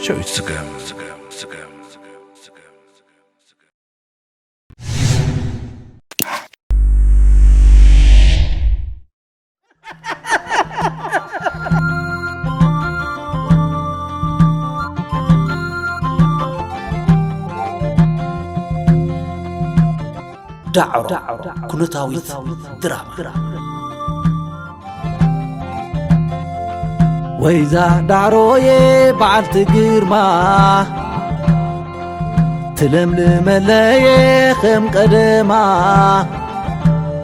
ጨዊት ስገም። ዳዕሮ ኩነታዊት ድራማ። ወይዛ ዳዕሮዬ በዓልቲ ግርማ፣ ትለምልመለየ ከም ቀደማ፣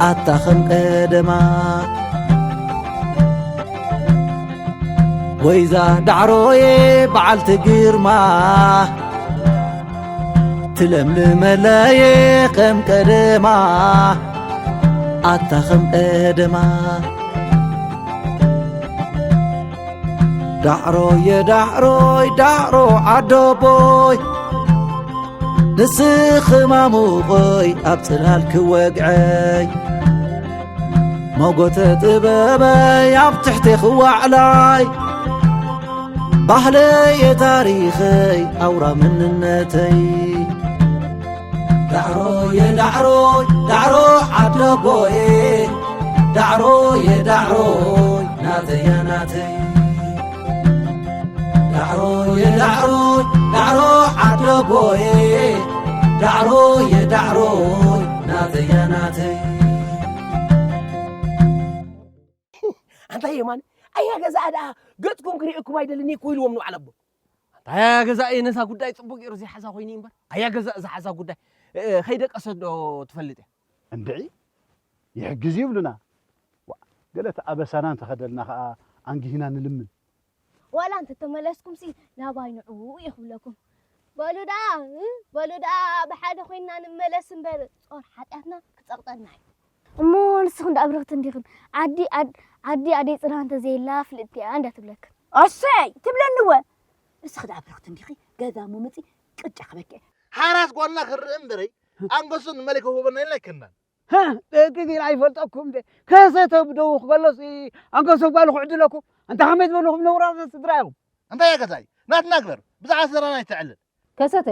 ኣታ ከም ቀደማ። ወይዛ ዳዕሮዬ በዓልቲ ግርማ፣ ትለምልመለየ ከም ቀደማ፣ ኣታ ከም ቀደማ። ዳዕሮየ ዳዕሮይ ዳዕሮ ዓደቦይ፣ ንስኺ ማሙቐይ ኣብ ጽላል ክወግዐይ፣ መጎተ ጥበበይ ኣብ ትሕቲ ክዋዕላይ፣ ባህለየ ታሪኸይ ኣውራ መንነተይ። ዳዕሮየ ዳዕሮይ ዳዕሮ ዓደቦየ፣ ዳዕሮየ ዳዕሮይ ናተያ ናተይ። ዳዕሮየ ዳዕሮይ ዳዕሮ ዓደቦየ፣ ዳዕሮየ ዳዕሮይ ናተያ ናተይ። ኣንታ የማነ፣ ኣያ ገዛ ደኣ ገጽኩም ክርእየኩም ኣይደልን እየ እኮ ኢልዎም ንባዕል ኣቦ። ኣያ ገዛ እየ ነዛ ጉዳይ ጽቡቅ ገይሩ ዘይሓዛ ኮይኑ እዩ እምበር። ኣያ ገዛ እዛ ሓዛ ጉዳይ፣ እ፣ ከይደቀሰት ዶ ትፈልጥ እያ? እንድዒ፣ ይሕግዝ ይብሉና። ዋ፣ ገለ እቲ ኣበሳና እንተኸደልና ኸኣ ኣንጊህና ንልምን። ዋላ እንተተመለስኩምሲ ናባይ ንዑ እየ ክብለኩም። በሉ ደኣ፣ እ፣ በሉ ደኣ ብሓደ ኮይንና ንመለስ እምበር ጾር ሓጢኣትና ክጸቕጠና እዩ። እሞ ንስኽን ደኣ ኣብረኽቲ እንዲኽን። ዓዲ፣ ዓድ-፣ ዓዲ ኣደይ ጽራ እንተዘየላ ፍልጥቲ እያ እንዳትብለክን። ኣሰይ ትብለኒ እወ። ንስኺ ደኣ ኣብረኽቲ እንዲኺ ገዛ ምምጺ ቅጫ ክበኪ። ሓራስ ጓልና ክርኢ እምበረይ ኣንገሱ ንመለይ ከውበና ኢልና ኣይከናን። ሃ፣ ደቂ ጊል ኣይፈልጠኩም ደ። ከሰተ ብደው ክበሎስ ኣንገሱ ጓል ክዕድለኩም። ኣንታ ከመይ ዝበልኹም ነውራዘ ስድራ እዮም። እንታይ እያ ገዛኢ? ናትና ግበር። ብዛዕባ ስድራና ኣይተዕልል። ከሰተ፣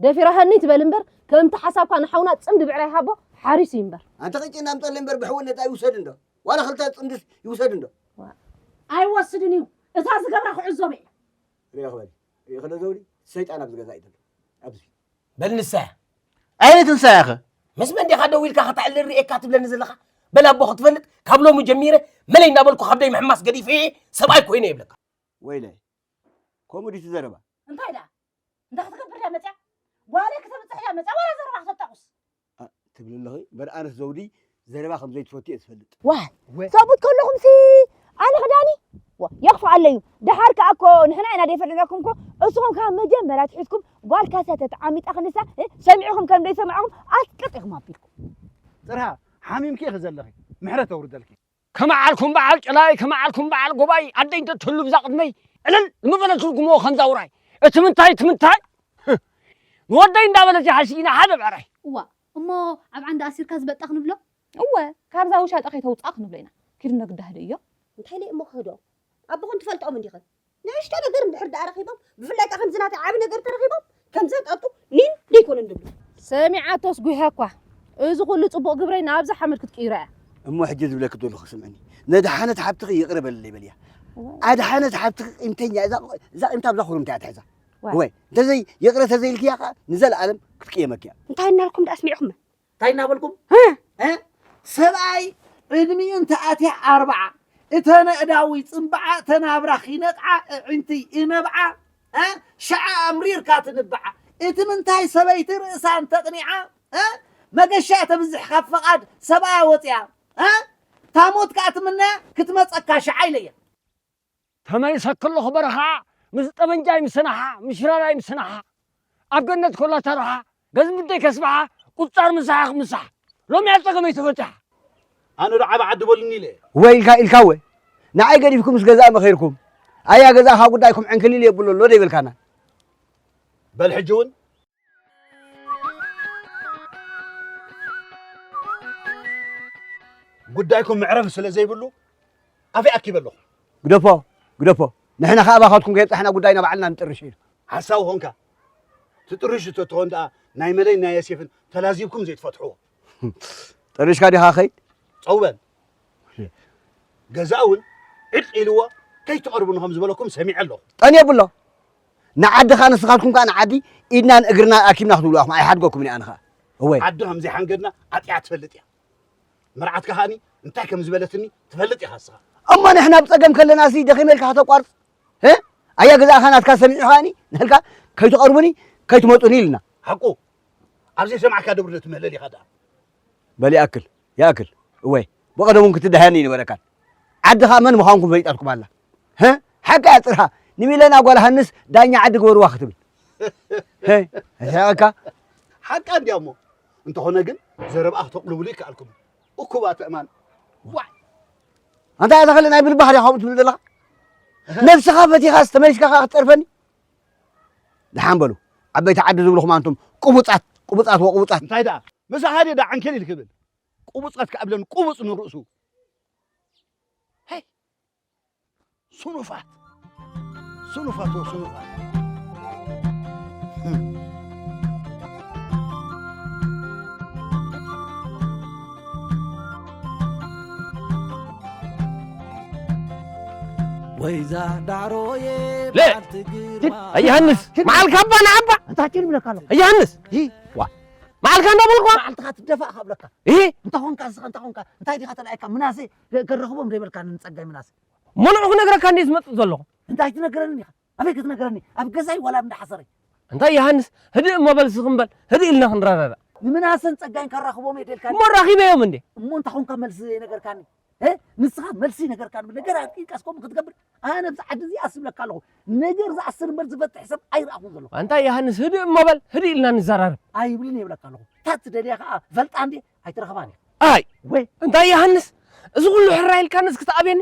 ደፊራሃኒ ትበል እምበር፣ ከምቲ ሓሳብካ ንሓውና ጽምዲ ብዕራይ ሃቦ ሓሪሱ ይንበር። ኣንተ ቅጭን ኣምጠለይ እምበር ብሕውነት ኣይውሰድ እንዶ። ዋላ ክልተ ጽምድስ ይውሰድ እንዶ። ዋ-፣ ኣይወስድን እዩ። እታ ዝገብራ ክዕዞ እየ። ሪኦ ክበል። ሪኦ ክለ ዘውዲ፣ ሰይጣን ኣብዚ ገዛ እዩ ዘሎ። ኣብዚ። በል ንሳ እያ። ኣየነይቲ ንሳ እያ ኸ? ምስ መን ዲኻ ደው ኢልካ ከተዕልል ርእየካ ትብለኒ ዘለኻ? በል ኣቦ ክትፈልጥ፣ ካብ ሎሚ ጀሚረ መለይ እንዳበልኩ ከብደይ ምሕማስ ገዲፈ እየ፣ ሰብኣይ ኮይነ ይብለካ። ወይለይ፣ ከምኡ ድዩ እቲ ዘረባ? እንታይ ደኣ? እንታይ ክትገብር እያ መጽያ? ጓለይ ክተብጽሕ እያ መጽያ፣ ዋላ ዘረባ ክተጣቑስ? ኣ፣ ትብሊ ኣለኺ። እምበር ኣነስ ዘውዲ ዘረባ ከም ዘይትፈቱ እየ ዝፈልጥ። ዋይ፣ ወ- ሰብኡት ከለኹምሲ ኣነ ክዳኒ? ዋ፣ የኽፍኣለዩ። ደሓር ከኣ እኮ ንሕና ኢና ደይፈለናኩም እኮ፣ እስኹም ካብ መጀመርያ ኣትሒዝኩም ጓል ከሰተት ዓሚጣ ክንሳ፣ እ፣ ሰሚዕኹም ከም ዘይሰማዕኹም ኣስቅጥ ኢኹም ኣቢልኩም። ጽርሃ፣ ሓሚምኪ ኢኺ ዘለኺ። ምሕረት ኣውርደልኪ። ከመዓልኩም በዓል ጨላይ፣ ከመዓልኩም በዓል ጎባይ፣ ኣደይ እንተትህሉ ብዛ ቅድመይ፣ ዕልል ንምበለትልኩምዎ ከምዛ ውራይ። እቲ ምንታይ፣ እቲ ምንታይ? ንወደይ እንዳበለት ይሓሲ ኢና ሓደ ብዕራይ። እዋ፣ እሞ ኣብ ዓንዲ ኣሲርካ ዝበጣ ክንብሎ? እወ፣ ካብዛ ውሻጠ ከይተውፅኣ ክንብሎ ኢና። ኪዱ ነግዳህዶ እዮ። እንታይ ኢለ እሞ ክህዶ? ኣቦኹም ትፈልጦም እንዲኽን? ንእሽቶ ነገር እንድሕር ደኣ ረኺቦም፣ ብፍላይ ከኣ ከምዚ ናተይ ዓቢ ነገር ተረኺቦም፣ ከም ዘጠጡ ኒን ደይኮኑን ዝብሉ። ሰሚዓቶስ ጉሂ እኳ። እዚ ኩሉ ጽቡቕ ግብረይ ናብዚ ሓመድ ክትቅይሮ እያ። እሞ ሕጂ ዝብለኪ ዘለኹ ስምዕኒ። ነድሓነት ሓብትኺ ይቕረ በልለይ በልያ። እዋይ። ኣድሓነት ሓብትኺ ቂምተኛ፣ እዛ፣ እዛ ቂምታ ኣብዛ ኩርምቲ እያ ትሕዛ። ዋይ። ወይ፣ እንተዘይ፣ ይቕረ ተዘይልክያ ከኣ ንዘለኣለም ክትቅየመኪ እያ። እንታይ እናልኩም ደኣ ኣስሚዕኹም? እንታይ እናበልኩም? እ? እ? ሰብኣይ ዕድሚኡ እንተኣትያ ኣርብዓ፣ እተን ኣእዳው ይጽንብዓ፣ እተን ኣብራኽ ይነጥዓ፣ ኣዒንቲ ይነብዓ፣ እ? ሽዓ ኣምሪርካ ትንብዓ። እቲ ምንታይ ሰበይቲ ርእሳ እንተቕኒዓ፣ እ? መገሻ ተብዝሕ ካብ ፈቓድ ሰብኣያ ወፂኣ፣ እ? ታሞት ከኣ ትምነያ ክትመፀካ ሽዓ ኢለያ። ተመሊሰ ከለኹ በረኻ፣ ምስ ጠበንጃይ ምስናሓ፣ ምስ ሽራራይ ምስናሓ፣ ኣብ ገነት ከላ ተረኻ፣ ገዝምተይ ከስብሓ፣ ቁጻር ምሳሓ ክምሳሕ። ሎሚ እያ ጸገመይ ተፈቲሓ። ኣነ ዶ ዓቢ ዓዲ በሉኒ ኢለ። ወይ ኢልካ፣ ኢልካ ወ። ንዓይ ገዲፍኩም ምስ ገዛእ መኸርኩም። ኣያ ገዛእኻ ጉዳይኩም ዕንክሊል የብሎ ኣሎ ደይበልካና። በል ሕጂ እውን ጉዳይኩም መዕረፊ ስለ ዘይብሉ ኣፈይ ኣኪበ ኣለኹ። ግደፎ፣ ግደፎ። ንሕና ከኣ ኣባኻትኩም ከየብጻሕና ጉዳይና ባዕልና ንጥርሽ ኢሉ። ሓሳዊ ኾንካ። ትጥርሽ ተትኾን ደኣ ናይ መለይን ናይ የሴፍን ተላዚብኩም ዘይትፈትሕዎ። ጠሪሽካ ዲኻ ኸይድ? ጸው በል። ገዛ እውን ዕጥ ኢልዎ ከይትቐርቡኒ ከም ዝበለኩም ሰሚዐ ኣለኹ። ጠን የብሎ። ንዓዲ ኸኣ ንስኻትኩም ከኣ ንዓዲ ኢድናን እግርናን ኣኪብና ክትብሉ ኢኹም። ኣይሓድገኩምን እየ ኣነ ኸኣ። እወ። ዓዲ ከም ዘይሓንገድና ዓጢያ ትፈልጥ እያ። መርዓትካ ከኣኒ እንታይ ከም ዝበለትኒ ትፈልጥ ኢኻ ንስኻ። እሞ ንሕና ኣብ ጸገም ከለና ሲ ደኺመ ኢልካ ከተቋርጽ? እ? ኣያ ገዛእኻ ናትካ ሰሚዑ ከኣኒ ንህልካ ከይትቐርቡኒ ከይትመጹኒ ኢልና። ሓቁ። ኣብ ዘይሰማዕካ ደብሪ ዶ ትምህለል ኢኻ ደኣ? በል ይኣክል፣ ይኣክል። እወ፣ ብቐደሙ እውን ክትደሃየኒ ይነበረካን። ዓዲ ኸኣ መን ምዃንኩም ፈሊጣትኩም ኣላ። ህ? ሓቂ እያ ጽርሃ። ንሚለና ጓል ሃንስ ዳኛ ዓዲ ግበርዋ ክትብል። ህ? ኣይስሕቐካ? ሓቃ እንድያ እሞ። እንተኾነ ግን ዘረብኣ ክተቕልብሉ ይከኣልኩም። እኩባት ኣእማን። ዋይ! ኣንታ እያ ተኽሊ ናይ ብልባህ ድያ ከምኡ ትብል ዘለኻ? ነብስኻ ፈቲኻስ ተመሊስካ ኸኣ ክትጸርፈኒ? ደሓን በሉ። ዓበይቲ ዓዲ ዝብልኹም ኣንቱም ቅቡጻት፣ ቅቡጻት ወቅቡጻት። እንታይ ደኣ? ምሳኻ ድየ ደኣ ዓንኬል ኢል ክብል? ቅቡጻት ከኣ ብለን ቅቡጽ ንርእሱ። ሄይ! ስኑፋት። ስኑፋት ወስኑፋት። ወይዛ ዳዕሮዬ ለ-፣ በዓልቲ ግርማ። ኣይ ዮሃንስ፣ ኪድ-፣ መዓልካ እባ ንዓባ። እንታይ ኪድ ብለካ ኣለኹ? ኣይ ዮሃንስ። ሂ። ዋ። መዓልካ እንዳበልኳ። መዓልትኻ ትደፋእ ካብ ብለካ። ሂ። እንታይ ኾንካ ንስኻ፣ እንታይ ኾንካ? እንታይ ዲኻ ተላኢካ? ምናሴ ገ-፣ ገረኽቦም ዘይበልካ ንጸጋይ ምናሴ። መኑዑ ክነግረካ እንዴ ዝመጽእ ዘለኹ? እንታይ ትነግረኒ ኢኻ? ኣበይ ክትነግረኒ? ኣብ ገዛይ ዋላ ኣብ እንዳ ሓሰረይ? እንታይ ዮሃንስ፣ ህድእ እሞ በል ስኽም በል፣ ህድእ ኢልና ክንረዳዳእ። ንምናሰን ጸጋይን ከራኽቦም እየ ደልካኒ። እሞ ራኺበዮም እንዴ? እሞ እንታይ ኾንካ መልሲ ዘይነገርካኒ? እ? ንስኻ መልሲ ነገርካኒ፣ ነገር ኣጥቂንካስ ከምኡ ክትገብር? ኣነ ኣብዚ ዓዲ እዚ ኣስብለካ ኣለኹ። ነገር ዝኣስር እምበር ዝፈትሕ ሰብ ኣይረኣኹን ዘለኹ። እንታይ ዮሃንስ፣ ህድእ እሞ በል፣ ህድእ ኢልና ንዘራረብ። ኣይብልን እየ ይብለካ ኣለኹ። እታ ትደልያ ኸኣ ፈልጣ እንዴ ኣይትረኽባን እያ። ኣይ፣ ወይ። እንታይ ዮሃንስ፣ እዚ ኩሉ ሕራይ ኢልካንስ ክትኣብየኒ?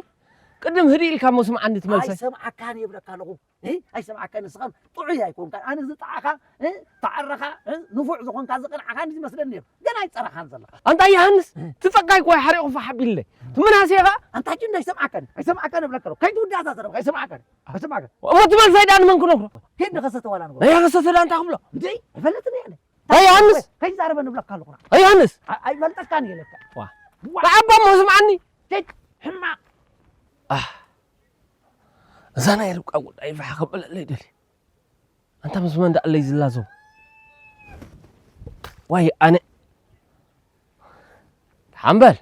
ቅድም ህድእ ኢልካ እሞ ስምዓኒ እቲ መልሰይ። ኣይሰምዓካን እየ ይብለካ ኣለኹ። እ? ኣይሰምዓካን፣ ንስኻ ጥዑይ ኣይኮንካን። ኣነ ዝጠዓኻ፣ እ? ተዓረኻ፣ እ? ንፉዕ ዝኾንካ ዝቐንዓኻ እንዲ ዝመስለኒ ነይሩ። ገና ኣይጸረኻን ዘለኻ። ኣንታ ዮሃንስ፣ እ? እቲ ጸጋይ እኮ ሓሪቑ ፋሕ ኣቢልለይ። እቲ ምናሴ ኸኣ ኣንታ ጭንዶ ኣይሰምዓካን፣ ኣይሰምዓካን እብለካ ኣለኹ። ከይትውዳእ እዛ ዘረባ፣ ኣይሰምዓካን፣ ኣይሰምዓካን። እሞ እቲ መልሰይ ደኣ ንመን ክነግሮ? ኬድ ንኸሰተ ዋላ ንገሮ። ናይ ከሰተ ደኣ እንታይ ክብሎ? እንዴ፣ ኣይፈልጥን እየ ኣነ። ኣይ ዮሃንስ! ከይዛረበ ንብለካ ኣለኹ። ኣይ ዮሃንስ! ኣ-፣ ኣይፈልጠካን እየ ለካ። ዋ። ዋ። ንዓባ እሞ ስምዓኒ። ኬድ፣ ሕማቕ። ኣህ። እዛ ናይ ርብቃ ጉዳይ ፋሕ ከብለለይ ደልየ። ኣንታ ምስ መን ደኣለይ ዝላዘው? ዋይ ኣነ። ሓምበል።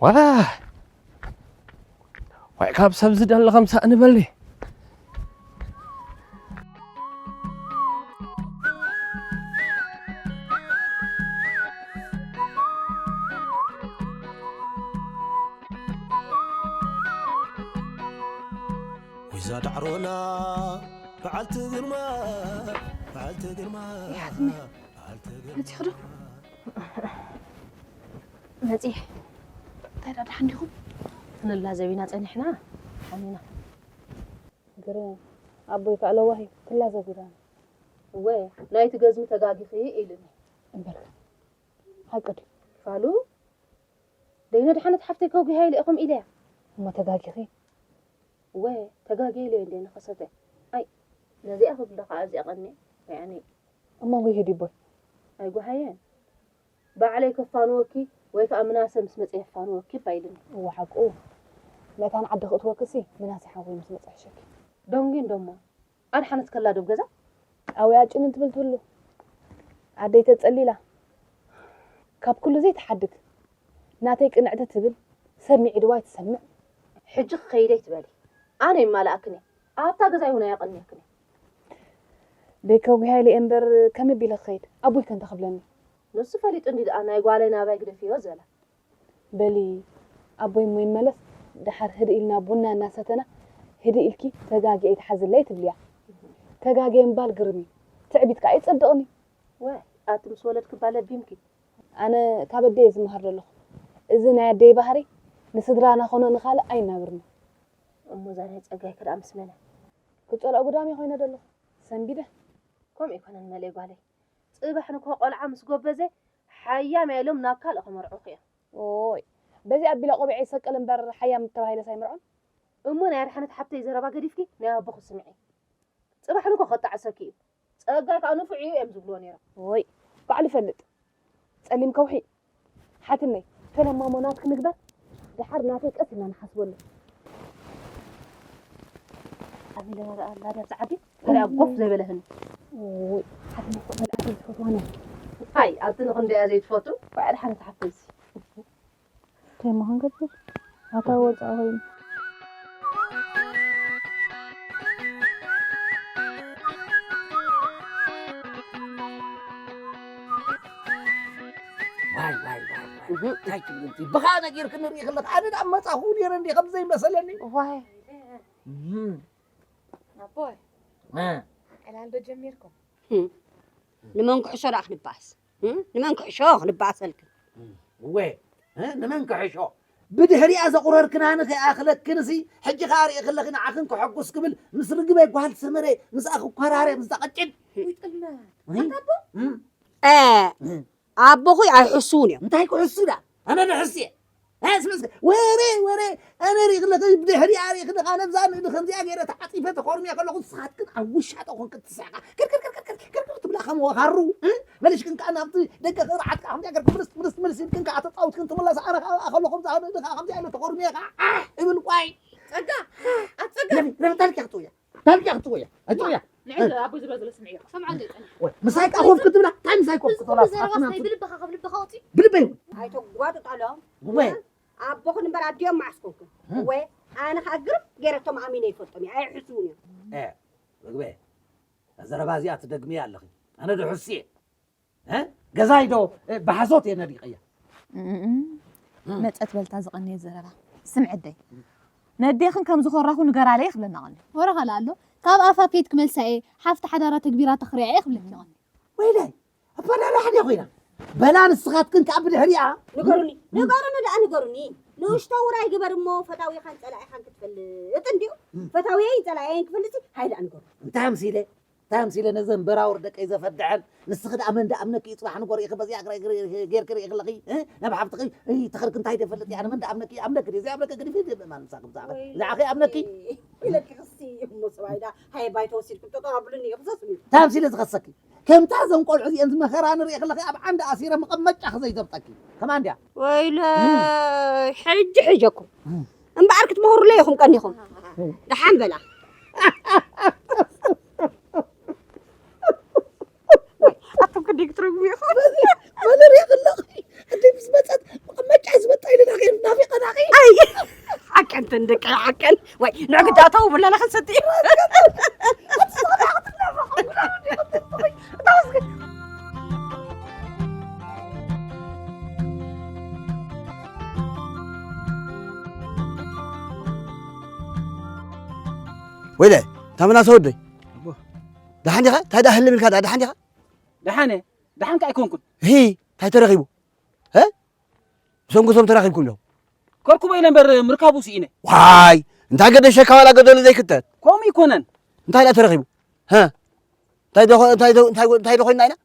ዋላ። ዋይ ካብ ሰብ ዝደሊ ከም ሳእኒ በሊ። ወይዛ ዳዕሮና በዓልቲ ግርማ፣ በዓልቲ ግርማ፣ ይሓትኒ። በዓልቲ ግርማ። መጺሕ ዶ? መጺሕ። እንታይ ደኣ ደሓን ዲኹም? ክንላዘብ ኢና ጸኒሕና፣ ሓሚና። ግርም፣ ኣቦይ ከኣ ለዋህ እዩ፣ ክላዘብ ኢሉ ኣሎ። እወ፣ ናይቲ ገዝሚ ተጋጊኺ ኢሉኒ። እምበርከ፣ ሓቂ ድዩ? ፋሉ፣ ደይነ ደሓነት ሓፍተይ ከጉህያ ኢለ ኢኹም ኢለያ። እሞ ተጋጊኺ? እወ፣ ተጋግየ ኢለዮ እንዴ ንኸሰተ። ኣይ፣ ነዚኣ ክብሎ ከኣ እዚኣ ቀንየ፣ ያኒ። እሞ ጉሂ ድዩ ኣቦይ? ኣይጓሃየን። ባዕለይ ከፋንወኪ ወይ ከኣ ምናሰ ምስ መጸ የፋንወኪ እባ ኢሉኒ። እወ ሓቁ። መታን ዓዲ ክእትወክሲ ምናሰ ሓወይ ምስ መጸ ይሕሸኪ። ደንጉዩ እንዶ እሞ። ኣድሓነት ከላ ዶ ኣብ ገዛ? ኣወይ ኣጭንን ትብል ትህሉ። ኣደይ ተጸሊላ። ካብ ኩሉ ዘይትሓድግ። ናተይ ቅንዕቲ ትብል። ሰብ ሚዒድዋ ኣይትሰምዕ። ሕጂ ክኸይድ ኣይትበሊ። ኣነ ይማልኣክን እየ። ኣብታ ገዛ ይኹን ኣየቐንየክን እየ። ደይ ከጉህያ ኢለ እየ እምበር ከመይ ቢለ ክኸይድ? ኣቦይ ከ እንታይ ክብለኒ? ንሱ ፈሊጡ እንዲ ደኣ ናይ ጓለይ ናባይ ግደፍዮ ዘላ። በሊ ኣቦይ እሞ ይመለስ፣ ደሓር ህድእ ኢልና ቡና እናሰተና፣ ህድእ ኢልኪ ተጋግየ ኣይትሓዝለይ ትብልያ። ተጋግየ ምባል ግርም እዩ። ትዕቢት ከኣ ኣይጸብቕን እዩ። ዋይ፣ ኣቲ ምስ ወለድኪ እባ ለቢምኪ። ኣነ ካብ ኣደይ እየ ዝመሃር ዘለኹ። እዚ ናይ ኣደይ ባህሪ ንስድራና ኮነ ንኻልእ ኣይናብርን'ዩ። እሞ እዛ ናይ ጸጋይኪ ደኣ ምስ መን እያ? ክጸልኦ ጉዳም እየ ኮይነ ዘለኹ። ሰንቢደ። ከምኡ ኣይኮነን መልኤ ጓለይ። ጽባሕ ንግሆ ቆልዓ ምስ ጎበዘ ሓያም እያ ኢሎም ናብ ካልእ ከመርዑኺ እዮም። ኦይ፣ በዚ ኣቢለ ቆቢዐይ ሰቅል እምበር ሓያም ተባሂለስ ኣይምርዖን። እሞ ናይ ኣድሓነት ሓብተይ ዘረባ ገዲፍኪ ናይ ኣቦኺ ስምዒ። ጽባሕ ንግሆ ከጣዕሰኪ እዩ። ጸጋይ ከኣ ንፉዕ እዩ እዮም ዝብልዎ ነይሮም። ወይ ባዕሉ ይፈልጥ። ጸሊም ከውሒ። ሓትነይ፣ ፈለማ እሞ ናትኪ ንግበር። ደሓር ናተይ ቀስ ኢልና ንሓስበሉ። ኣሚለና ደኣ ኣላ ድያ ኣብዛ ዓዲ? ገለ ጎፍ ዘይበለህን። ወይ ሓትነይ እኮ መልኣከይ ዝፈትዋ ነያ። ኣይ፣ ኣብቲ ንኽንደያ ዘይትፈቱ? ባዕሉ ሓንቲ ሓፍተይሲ። እንታይ እሞ ክንገብር? ኣታ ወጻኢ ኮይኑ። ዋይ ዋይ ዋይ ዋይ። እንታይ ትብል እንቲ ብኻ ነጊርክኒ ርኢ ከለኻ ኣነ ደኣ መጻኹ ነይረ እንዲ ከም ዘይመሰለኒ። ዋይ። ኣቦይ ዕላል ዶ ጀሚርኩም? ንመን ክሕሾ ደኣ ክንበኣስ? ንመን ክሕሾ ክንበኣሰልክን? እወ ንመን ክሕሾ? ብድሕሪኣ ዘቑረርክናኒ ከይኣኽለክንሲ ሕጂ ከኣ ርኢ ከለኺ ንዓኽን ከሐጉስ ክብል ምስ ርግበይ ጓል ሰመረ ምስኣ ክኳራረ ምስዛ ቀጭን። ውይ ጥልመት። ኣታ ኣቦ? ኣቦኹይ ኣይሕስዉን እዮም። እንታይ ክሕሱ ደኣ? ኣነ ንሕስየ። ኣስመስከ ወረ ወረ ኣነ ሪእክለኺ ብድሕሪኣ ሪእክለኻ ነብዛ ንእዲ ከምዚኣ ገይረ ተዓጢፈ ተኾርምየ ከለኹ ንስኻትክን ኣብ ውሻጠ ኮንክን ትስሕቃ ክርክርክርክርክርክር ትብላ ከም ወኻሩ መሊሽክን ከዓ ናብቲ ደገ ክርዓት ከዓ ከምዚኣ ገርክ ምልስ ምልስ ምልስ ኢልክን ከዓ ተፃውትክን ትምለሳ ኣነ ከዓ ከለኹ ብዛ ንእዲ ከዓ ከምዚኣ ኢለ ተኾርምየ ከዓ ዓሕ እብል ቋይ ጸጋ ኣብ ጸጋ ነቢ ነቢ ታሪክ እያ ክትውያ ታሪክ እያ ክትውያ ኣይትውያ ንዕድ ኣቦ ዝብላ ዘሎ ስምዕዮ ሰምዓ እንደ ጸኒ ወይ ምሳይ ከዓ ኮፍ ክትብላ እንታይ ምሳይ ኮፍ ክትብላ ዘረባስ ናይ ብልብኻ ካብ ልብኻ ወፂ ብልበይ ኣይተጓጥጣሎም ወይ ኣቦኽን እምበር ኣዲኦም መዓስ ኮንኩም ወይ ኣነ ከዓ ግርም ገይረቶም ኣሚነ ይፈልጦም እየ ኣይሕስውን እዮም እ ምግበ እዛ ዘረባ እዚኣ ትደግምያ ኣለኺ ኣነ ዶ ሕስየ እ ገዛይ ዶ እ ብሓሶት እየ ነዲቐያ መፀት በልታ ዝቐነየ ዘረባ ስምዕደይ ነዴኽን ከም ዝኾራኹ ንገራለይ ክብለና ቐኒ ወረ ካልእ ኣሎ ካብ ኣፋ ከይድ ክመልሳ እየ ሓፍቲ ሓዳራ ተግቢራ ተኽርያ እየ ክብለኒ ቐኒ ወይለይ ኣባዳዳ ሓደ ኮይና በላ ንስኻትክን ከዓ ብድሕሪኣ ንገሩኒ ንገሩኒ ደኣ ንገሩኒ ንእሽቶ ውራይ ግበር እሞ ፈታዊኻን ፀላኢኻን ክትፈልጥ እንዲዩ ፈታዊየይን ፀላኢየይን ክፈልጥ ሃይ ደኣ ንገሩ እንታይ ኣምሲለ እንታይ ኣምሲለ ነዘን በራውር ደቀይ ዘፈድሐን ንስኺ ደኣ መን ደኣምነኪ እዩ ፅባሕ ንጎ ርኢኺ በዚኣ ጌርኪ ርኢ ከለኺ ናብ ሓፍትኺ ተኽርክ እንታይ ደፈልጥ እያ መን ደኣምነኪ ኣምነኪ ድየ ዘይኣምነኪ ግዲፊ ምእማን ምሳኺ ብዛዕባ ንዓኺ ኣምነኪ ኢለኪ ክሲ እሞ ሰብኣይ ደኣ ሃየ ባይተ ወሲድኩም ጠጠው ኣብሉኒ እዩ ክሰስኒ እንታይ ኣምሲለ ዝኸሰኪ ከምታ እዘን ቆልዑ እዚአን ዝመኸራ ንርኢ ከለኺ ኣብ ዓንዲ ኣሲረ መቐመጫኺ ዘይዘብጠኪ ከማን ድያ ወይለይ ሕጂ ሕጀኩም እምበኣር ክትመህሩለይ ኢኹም ቀኒኹም ደሓን በላ ኣቱም ክንደይ ክትረግሙ ኢኹም መለርያ ከለኺ ኣደይ ምስ መፀት መቐመጫ ዝበጣ ኢለ ናፊቐ ናኺ ሓቀን ተን ደቂ ሓቀን ወይ ንዕግዳተው ብለና ክንሰቲ ወይለ ታምናሰ ወደይ ደሓን ዲኻ እንታይ ዳ ህልም ኢልካ ዳ ደሓን ዲኻ ደሓነ ደሓን ከ ኣይኮንኩን ሂ እንታይ ተረኺቡ እ ብሰንኩ ሶም ተራኺብኩም ዶ ከርኩበ ኢለ እምበር ምርካቡ ስኢነ ዋይ እንታይ ገደሸካ ዋላ ገደሉ ዘይክተት ከምኡ ይኮነን እንታይ ዳ ተረኺቡ እንታይ ዶ ኮይንና ኢና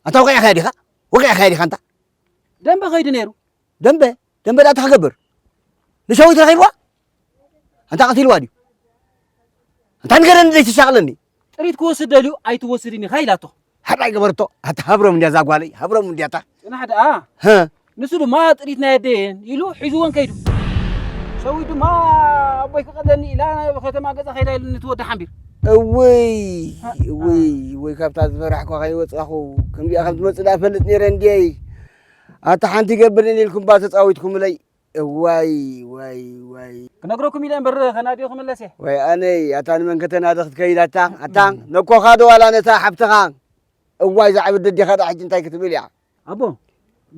ኣንታ ወቂዕካያ ዲኻ ወቂዕካያ ዲኻ ኣንታ ደንበ ከይዱ ነይሩ ደንበ ደንበ ዳታ ክገብር ንሸዊት ረኺብዋ ኣንታ ቀቲልዋ ድዩ ኣንታ ንገረኒ ዘይትሻቕለኒ ጥሪት ክወስድ ደልዩ ኣይትወስድን ኢኻ ኢላቶ ሓራይ ገበርቶ ኣታ ሃብሮም እንድያ ዛጓለይ ሃብሮም እንድያታ ጽናሕ ደኣ ንሱ ድማ ጥሪት ናይ ኣደየን ኢሉ ሒዝወን ከይዱ ሸዊት ድማ ኣቦይ ክቐለኒ ኢላ ከተማ ገዛ ከይዳ ኢሉ ንትወዲ ሓምቢር እውይ እውይ እውይ ካብታ ዝፈራሕኳ ከይወፃኹ ከምዚኣ ከም ትመፅእ ዳ ፈልጥ ነይረ እንድየይ ኣታ ሓንቲ ይገብርን ኢልኩም ባ ተፃዊትኩምለይ እዋይ ዋይ ዋይ ክነግረኩም ኢለ እምበር ከናድዮ ክምለስ እየ ወይ ኣነይ ኣታ ንመን ከተናዲ ክትከይድ ኣታ ኣታ ነኮኻ ዶ ዋላ ነታ ሓብትኻ እዋይ ዛዕቢ ደዲኻ ዳ ሕጂ እንታይ ክትብል እያ ኣቦ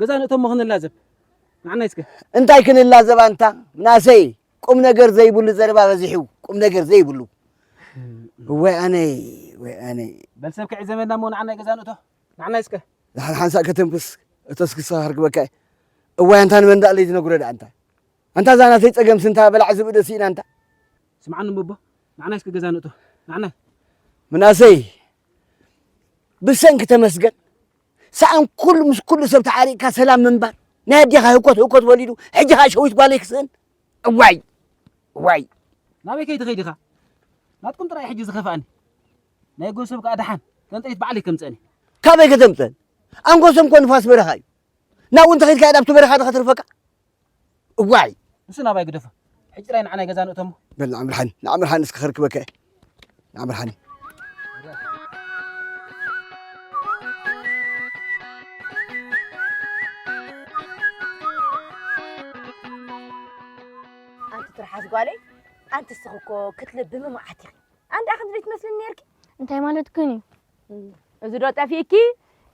ገዛ ንእቶሞ ክንላዘብ ንዓናይ እስከ እንታይ ክንላዘብ ኣንታ ምናሰይ ቁም ነገር ዘይብሉ ዘረባ በዚሑ ቁም ነገር ዘይብሉ ወይ ኣነይ ወይ ኣነይ በል ሰብ ክዕዘበና እሞ ንዓናይ ገዛ ንእቶ ንዓናይ እስከ ደሓን ሓንሳእ ከተንፍስ እተስክስኻ ከርክበካ እየ እዋይ ኣንታ ንመን ደኣ ለይትነግሮ ደኣ ኣንታ ኣንታ እዛ ናተይ ጸገምሲ እንታ በላዕ ዝብኢ ዶ ስኢና ኣንታ ስምዓኒ እሞ ኣቦ ንዓናይ እስከ ገዛ ንእቶ ንዓናይ ምናሰይ ብሰንኪ ተመስገን ሰኣን ኩሉ ምስ ኩሉ ሰብ ተዓሪቕካ ሰላም ምንባር ናይ ኣዴኻ ህኮት ህኮት ወሊዱ ሕጂ ኸኣ ሸዊት ጓለይ ክስእን እዋይ እዋይ ናበይ ከይትኸይድ ኢኻ? ናትኩም ጥራይ ሕጂ ዝኸፍኣኒ። ናይ ጎሶም ከኣ ደሓን፣ ተንጠይት ባዕለይ ከምጽአኒ። ካበይ ከተምጽአን? ኣንጎሶም እኮ ንፋስ በረኻ እዩ። ናብኡ እንተኸይድካ እያ ኣብቲ በረኻ ዶ ከተርፈካ? እዋይ! ንሱ ናባይ ግደፎ። ሕጂ ጥራይ ንዓ ናይ ገዛ ንእቶሞ። በል ንዓ ምርሓኒ፣ ንዓ ምርሓኒ እስከ ከርክበካ እየ። ንዓ ምርሓኒ። ኣንቲ ትርሓስ ጓለይ፣ ኣንቲ እስኺ እኮ ክትልብሚ መዓት ኢኺ። ኣንዳ ክንዲ ትመስልኒ ነርኪ። እንታይ ማለትክን እዩ? እም፣ እዚ ዶ ጠፊእኪ?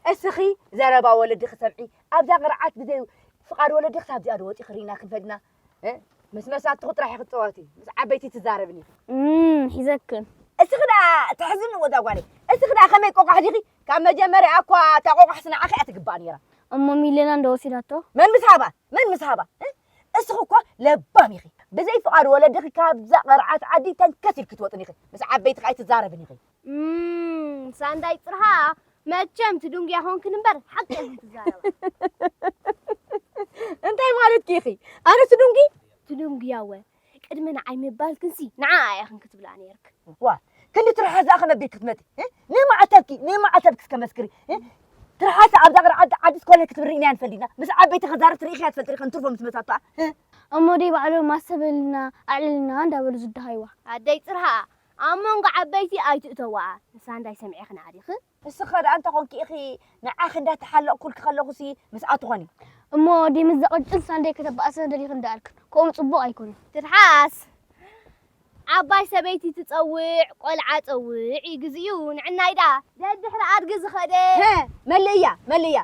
እስኺ ዘረባ ወለዲ ክሰምዒ፣ ኣብዛ ቅርዓት ብዘይ ፍቓድ ወለዲ ክሳብ እዚኣ ዶ ወፂኺ ርኢና ክንፈድና? እ? ምስ መሳትኹ ጥራሕ ኢኺ ትፃወቲ፣ ምስ ዓበይቲ ትዛረብኒ። እም፣ ሒዘክን። እስኺ ደኣ ተሕዝኒ ወዛ ጓለይ። እስኺ ደኣ ከመይ ቆቋሕ ዲኺ? ካብ መጀመርያ እኳ እታ ቆቋሕሲ ንዓኺ እያ ትግባእ ነይራ። እሞ ሚለና እንዶ ወሲዳቶ? መን ምስ ሃባ? መን ምስ ሃባ? እ? እስኺ እኮ ለባም ኢኺ። ብዘይ ፍቓድ ወለድኺ ካብዛ ቐርዓት ዓዲ ተንከስ ኢልኪ ትወጥኒ ኢኺ። ምስ ዓበይትኺ ኣይትዛረብን ኢኺ። እም፣ ሳንዳይ ጽርሃ፣ መቸም ትድንጉያ ኮንክን እምበር፣ ሓቂ ኢኽን ትዛረባ። እንታይ ማለትኪ ኢኺ? ኣነ ትድንጉ? ትድንጉያ እወ። ቅድሚ ንዓይ ምባልክንሲ፣ ንዓኣ ኢኽን ክትብላ ነይርክ። ዋ፣ ክንዲ ትርሓስ ደኣ ከመይ ኣቢልኪ ክትመጺ? እ? ንማዕተብኪ፣ ንማዕተብኪ እስከ መስክሪ። እ? ትርሓስ ኣብዛ ቐርዓት ዓዲ፣ ዓዲ ስኮለል ክትብሪ ኢና ንፈልጥና። ምስ ዓበይቲ ክዛረብ ትርኢኺ እያ ትፈልጢ ኢኺ፣ እንትርፎ ምስ መጻቷ። እ? እሞ ደይ ባዕሎም ኣሰበልና፣ ኣዕልልና እንዳበሉ ዝደሃይዋ። ኣደይ ጽርሃ፣ ኣብ መንጎ ዓበይቲ ኣይትእተዋኣ። ንሳ እንዳይ ሰሚዕኽን ኣዲኺ? እስኸ ደኣ እንተ ኾንኪ ኢኺ ንዓኺ እንዳተሓለቕኩልኪ ከለኹሲ ምስኣ ትኾኒ። እሞ ድምዚ ቅጭን ሳንደይ ከተባእሰ ደሊኺ እንዳኣልክን፣ ከምኡ ጽቡቕ ኣይኮነን። ትርሓስ፣ ዓባይ ሰበይቲ ትጸውዕ፣ ቆልዓ ጸውዕ እዩ ግዚኡ፣ ንዕናይ ደኣ ደድሕሪ ኣድጊ ዝኸደ። ሀ፣ መልእያ፣ መልእያ።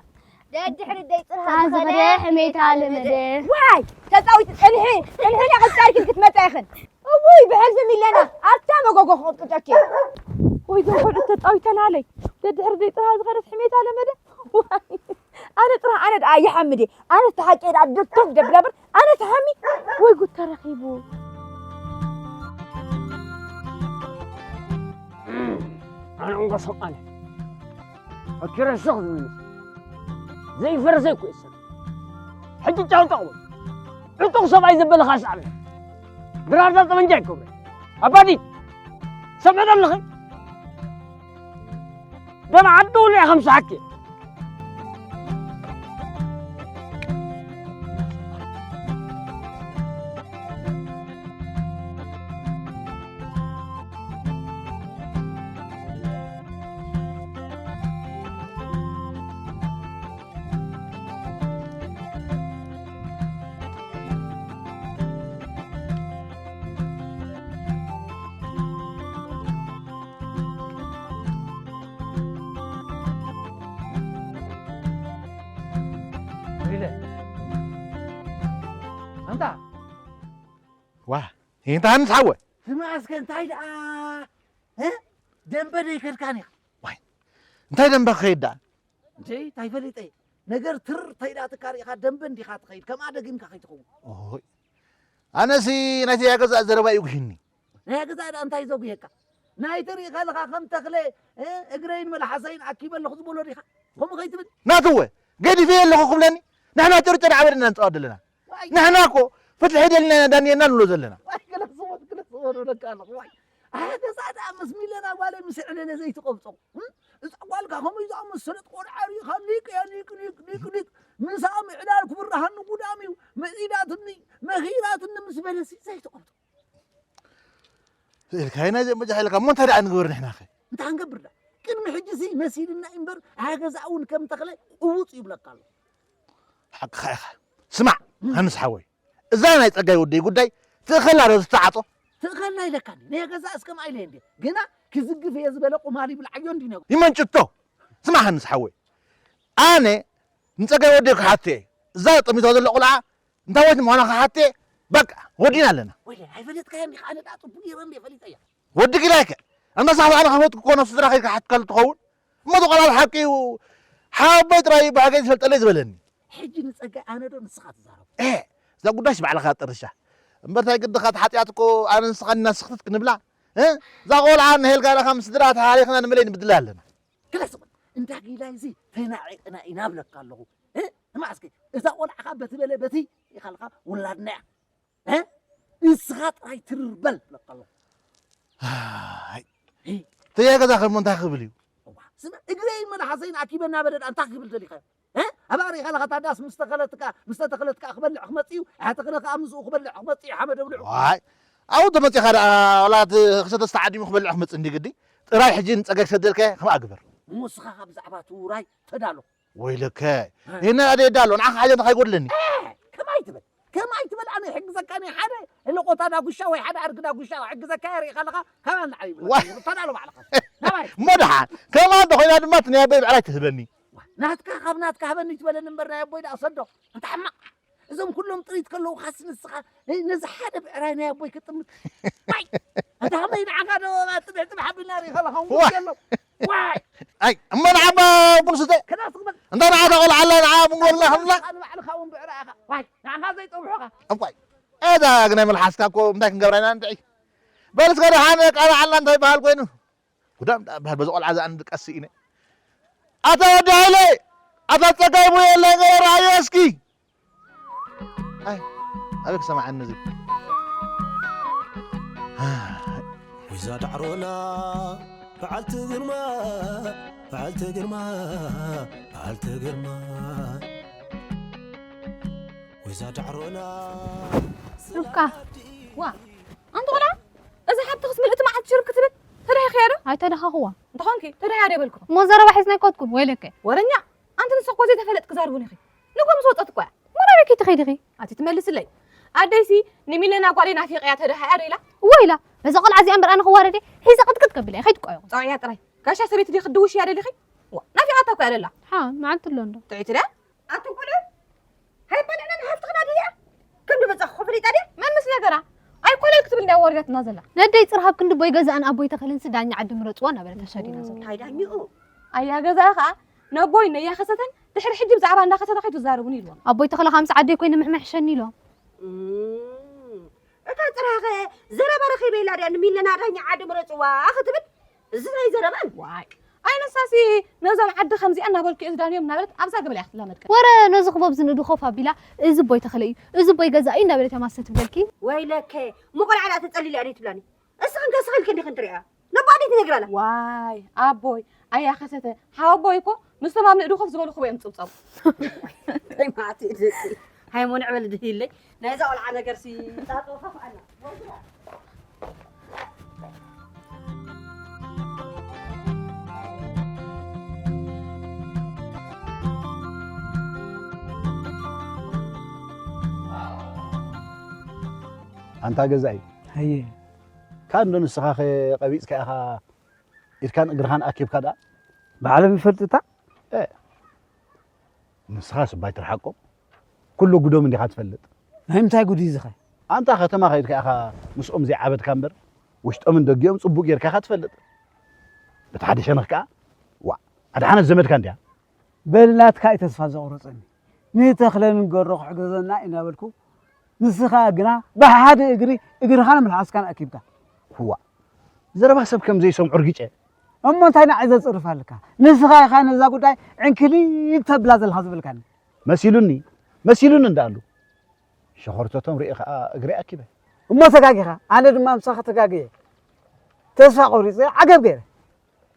ደድሕሪ ደይ ጽርሃ ዝኸደ ዝኸደ ሕሜታ ለመደ። ዋይ፣ ተጻዊት ጽንሒ፣ ጽንሒ ደኣ ቅጻልኪ ክትመጻ ኢኽን። እውይ፣ ብሕልፊ ሚለና ኣብታ መጎጎ ክቕጥቅጠኪ። ወይ፣ ዘውሕዱ ተጻዊተናለይ። ደድሕሪ ደይ ጥራ ዝኸደት ሕሜታ ለመደ። ዋይ፣ ኣነ ጥራ፣ ኣነ ደኣ ይሓምድ እየ። ኣነ ተሓቂ ደኣ ድርቶም ደብዳብር፣ ኣነ ተሃሚ። ወይ፣ ጉድ ተረኺቡ። ኣነ እንጎሶም ኣነ። ፈኪረ ስኽ ዝብል ዘይፈርስ ዘይኮ ይሰብ። ሕጂ ጫው ጠቕሙ። ዕጡቕ ሰብኣይ ዘበለኻ ሰዓበ። ድራርዳ ጠመንጃ ይኮበ። ኣባዲ፣ ሰምዕ ዶ ኣለኺ? ደም ዓዲ ውልዕ ከም ሰሓኪ። ሪለ። ኣንታ። ዋ፣ ይንታ ሃንስ ሓወ። ስማ እስከ እንታይ ደኣ? እ? ደንበ ዶ ይከድካን ኢኻ? ዋይ፣ እንታይ ደንበ ክኸይድ ደኣ? እንዴ፣ እንታይ ፈሊጠ? ነገር ትር ተይዳትካ ርኢኻ ደንበ እንዲኻ ትኸይድ፣ ከምኣ ደጊምካ ከይትኸውን። ኦይ፣ ኣነሲ ናይቲ ያገዛ ዘረባ እዩ ጉሂኒ። ናይ ገዛ ደኣ እንታይ ዘጉየካ? ናይ ትርኢ ከለኻ ከም ተኽለ፣ እ፣ እግረይን መልሓሰይን ኣኪበ ኣለኹ ዝበሎ ዲኻ? ከምኡ ከይትብል። ናትወ፣ ገዲፈ ኣለኹ ክብለኒ? ንሕና ጭርጭር ዓበድና ንጻወት ዘለና። ዋይ። ንሕና እኮ ፍትሒ ደልና ኢና ዳንየና ንብሎ ዘለና። ዋይ፣ ገለ ስሞት፣ ገለ ስሞት እብለካ ኣለኹ፣ ዋይ። ኣይ፣ ገዛ ደኣ ምስ ሚለና ጓለይ ምስ ዕለለ ዘይትቐብጾ። እም? እዛ ጓልካ ከምኡ እዩ ዝኣመሰለት ቆልዓ ርኢኻ ሊቅ እያ፣ ሊቅ፣ ሊቅ፣ ሊቅ፣ ሊቅ። ምሳኣ ምዕላል ክብርሃኒ ጉዳም እዩ። ምዒዳትኒ፣ መኺራትኒ ምስ በለሲ ዘይትቐብጾ። ስእልካ ናይ ዘመጃ ኢልካ እሞ እንታይ ደኣ ንግበር ንሕና ኸ? እንታይ ክንገብር ደኣ? ቅድሚ ሕጂሲ መሲልና እዩ እምበር፣ ኣያ ገዛ እውን ከም ተኽለ ቅውፅ ይብለካ ኣሎ። ሓቅኻ ኢኻ። ስማዕ፣ እም። ሃንስ ሓወይ፣ እዛ ናይ ጸጋይ ወደይ ጉዳይ ትእኸላ ዶ ትተዓጾ? ትእኸላ ኢለካኒ። ናይ ገዛ እስከ ማይ ኢለ እንዴ? ግና ክዝግፍ እየ ዝበለ ቁማል ይብልዓዮ እንዲ ነጉ። ይመንጭቶ። ስማዕ ሃንስ ሓወይ፣ ኣነ ንጸጋይ ወደይ ክሓቶ እየ። እዛ ጠሚቶ ዘሎ ቆልዓ እንታይ ወይት ምዃና ክሓቶ እየ። በቃ፣ ወዲና ኣለና። ወይለ፣ ኣይፈለጥካዮን ዲኻ? ኣነ ደኣ ጽቡቕ ገይረ እንዴ ፈሊጠያ። ወዲ ጊላይከ፣ ኣንታ ሳሕቲ ኣነ ከፈትኩ ኮነ ስድራ ከይከሓትካሉ ትኸውን? እሞ እቲ ቆልዓ ብሓቂ እዩ፣ ሓወቦይ ጥራይ እዩ ብሓቂ ዝፈልጠለይ ዝበለኒ። ሕጂ ንጸጋይ ኣነ ዶ ንስኻ ትዛረቡ? ኤ፣ እዛ ጉዳይስ ባዕልኻ ጠርሻ። እምበር እንታይ ግድኻ፣ እቲ ሓጢኣት እኮ ኣነ ንስኻ ኢና ስኽፍት ክንብላ? እ? እዛ ቆልዓ ንሄልካ ኢልካ ምስ ስድራ ተሃሪኽና ንመለይ ንብድላ ኣለና። ክለስ በል፣ እንዳ ጊላይ እዚ ተናዒቕና ኢና እብለካ ኣለኹ። እ? ስማዕ እስኪ፣ እዛ ቆልዓ ኸኣ በቲ በለ በቲ ኢኻልካ ውላድና እያ። እ? ንስኻ ጥራይ ትርር በል እብለካ ኣለኹ። ኣይ፣ ተያ ገዛ ከሞ እንታይ ክብል እዩ? እዋ፣ ስመ እግረይን መናሓሰይን ኣኪበ እናበለ ደኣ እንታይ ክብል ደሊኻ? እ? ኣብ ኣሪኻ ለኻ ታዳስ ምስ ተኸለትካ፣ ምስ ተተኸለትካ ክበልዕ ክመጽእ እዩ፣ ኣሕተኽለ ከኣ ምስኡ ክበልዕ ክመጽእ እዩ፣ ሓመድ ኣብልዑ። ዋይ፣ ኣብኡ ተመጺኻ ደኣ ዋላ እቲ ክልተ ተዓዲሙ ክበልዕ ክመጽእ እንዲ ግዲ። ጥራይ ሕጂ ንጸገግ ሰደልካዮ ከምኣ ግበር። እሞ ንስኻ ካብ ብዛዕባ እቲ ውራይ ተዳሎ። ወይለከ፣ እ። ይህና ኣደ የዳሎ፣ ንዓኻ ሓጀት ከይጎድለኒ። እ፣ ከማይ ትበል፣ ከማይ ትበል፣ ኣነ ይሕግዘካ፣ ናይ ሓደ ለቆታ ዳጉሻ ወይ ሓደ ኣድጊ ዳጉሻ ክሕግዘካ እየ፣ ርኢኻ ኣለኻ፣ ካባን ንዓይ ይብለካ፣ ዋ። ተዳሎ ባዕልኻ። ናባይ። እሞ ደሓን፣ ከማን እንተኾይና ድማ እቲ ናይ ኣቦይ ብዕራይ ትህበኒ። ዋ፣ ናትካ ካብ ናትካ ሃበኒ ትበለኒ እምበር ናይ ኣቦይ ደኣ ሰዶ። ኣንታ ሕማቕ። እዞም ኩሎም ጥሪት ከለዉ ካስ ንስኻ ነዚ ሓደ ብዕራይ ናይ ኣቦይ ክጥምት። ዋይ! ኣንታ ከመይ ንዓኻ ዶ ጥብዕ ጥብዕ ሓቢልና ርኢኻ ኣለኻ እውን ዋ! የሎ። ዋይ! ኣይ፣ እሞ ንዓባ ቡን ስተ። ከዳስ ክበል። እንታ ንዓኻ ቆልዓ ኣላ፣ ንዓ ቡን ጎልና ከምላ። ንባዕልኻ እውን ብዕራይ ኢኻ። ዋይ! ንዓኻ ዘይጠብሑኻ። እኳይ። እዛ ግናይ መልሓስካ እኮ እንታይ ክንገብራ ኢና እንድዒ። በል እስከ ደሓን ቃል ዓላ እንታይ ይበሃል ኮይኑ? ጉዳም ደኣ በሃል በዚ ቆልዓ እዛ እንድቀስ ኢነ። ኣታ ወዲ ሃይለ፣ ኣታ ጸጋይ ቡየለ ገይራ ኣዮ እስኪ። ኣይ፣ ኣበይ ክሰምዓኒ እዚ? ወይዛ ዳዕሮና በዓልቲ ግርማ፣ በዓልቲ ግርማ፣ በዓልቲ ግርማ። ወይዛ ዳዕሮና እካ፣ ዋ፣ ኣንቲ ቆልዓ፣ እዛ ሓብትኽስ ምልእቲ መዓልቲ ሽርብ ክትብል ተዳሂኽያ ዶ? ኣይተዳሃኹዋ። እንተኾንኪ፣ ተዳህያ ዶ ይበልኩ? እሞ ዘረባ ሒዝና ኣይኮትኩን፣ ወይለከ። ወረኛ፣ ኣንቲ ንስኽ እኮ ዘይተፈለጥኪ ዛርቡን ኢኺ። ንጎ ምስ ወጸት እኮ እያ። እሞ ናበይ ከይትኸይዲ ኢኺ? ኣቲ ትመልስለይ። ኣደይሲ፣ ንሚለና ጓለይ ናፊቐያ ተዳህያ ዶ ኢላ? እወ ኢላ። በዛ ቆልዓ እዚኣ እምበር ኣነ ክዋረድ እየ። ሒዘ ቅጥቅጥ ከብላ እየ። ከይትቆየኹ። ጸውዕያ ጥራይ። ጋሻ ሰበይቲ ድዩ ክትድውሽያ ደሊኺ? ዋ፣ ናፊቓታ እኮ እያ ደላ። ሓ፣ መዓልቲ ኣሎ እንዶ። ጥዕይቲ ድያ? ኣቱም ቆልዑ፣ ሃይባልዕና ንሃፍትኽና ድያ? ከም ንመጻኹ ፈሊጣ ድያ? መን ምስ ነገራ? ኣይኮነይ ክትብል እንድያ ወሪዳትና ዘላ። ነደይ ጽርሃብ ክንዲ ቦይ ገዛእን ኣቦይ ተኸልን ስዳኛ ዓዲ ምረጽዋ እናበለ ተሸዲና ዘሎ። እንታይ ዳኝኡ? ኣያ ገዛእ ኸኣ ነቦይ ነያ ኸሰተን ድሕሪ ሕጂ ብዛዕባ እንዳ ኸሰተ ከይትዛረቡኒ ኢልዎም። ኣቦይ ተኸለ ኻምስ ዓደይ ኮይነ ምሕምሕሸኒ ኢሎም። እም፣ እታ ጽርሃኸ ዘረባ ረኺበ ኢላ ድያ ንሚለና ዳኛ ዓዲ ምረጽዋ ክትብል? እዚ ናይ ዘረባን። ዋይ። ኣይ ንሳሲ ነዞም ዓዲ ከምዚኣ እናበልኩ እየ ዝዳንዮም እናበለት ኣብዛ ገበል እያ ክትላመድ ቀ- ወረ ነዚ ክበብ ዝንእዱ ኮፍ ኣቢላ፣ እዚ ቦይ ተኸለ እዩ፣ እዚ ቦይ ገዛ እዩ እናበለት እያ ማሰ ትብለልኪ። ወይለከ፣ ምቑር ዓላ ተጸሊለ እያ ትብላኒ። እስኽን ከስኽልክ እንዲኽን ትሪኣ። ነቦ ኣደይ ትነግራላ። ዋይ፣ ኣቦይ፣ ኣያ ኸሰተ፣ ሓወቦይ እኮ ምስቶም ኣብ ንእዱ ኮፍ ዝበሉ ክቦ እዮም ዝጽብጸቡ። እንታይ ማለት እዩ ደቂ? ሃይሞን ዕበል ድህይለይ። ናይዛ ቆልዓ ነገርሲ ጣጦ ከፍኣና። ኣንታ ገዛኢ። ሃየ። ካን ዶ ንስኻ ኸ ቀቢጽካ ኢኻ ኢድካን እግርኻን ኣኪብካ ደኣ? ባዕሎም ይፈልጡ እታ? እ። ንስኻስ እባ ኣይትርሓቆም። ኩሉ ጉዶም እንዲኻ ትፈልጥ። ናይ ምንታይ ጉድ እዩ ዝኸ? ኣንታ ከተማ ከይድካ ኢኻ ምስኦም ዘይዓበድካ እምበር፣ ውሽጦምን ደጊኦም ጽቡቕ ጌርካ ኢኻ ትፈልጥ። በቲ ሓደ ሸነኽ ከኣ፣ ዋእ፣ ኣድሓነት ዘመድካ እንድያ። በል ናትካ እዩ ተስፋ ዘቑረጸኒ። ንተኽለ ንገሮ ክሕግዘና እናበልኩ፣ ንስኻ ግና ብሓደ እግሪ እግርኻን መልሓስካን ኣኪብካ። ዋእ፣ ዘረባ ሰብ ከም ዘይሰምዖ ርጊጸ። እሞ እንታይ ንዓይ ዘጽርፍ ኣለካ? ንስኻ ኢኻ ነዛ ጉዳይ ዕንክሊል ተብላ ዘለኻ ዝበልካኒ። መሲሉኒ፣ መሲሉኒ እንዳኣሉ። ሸኾርተቶም ርእየ ኸኣ እግሪ ኣኪበ። እሞ ተጋጊኻ፣ ኣነ ድማ ምሳኻ ተጋግየ። ተስፋ ቆሪጸ፣ ዓገብ ገይረ።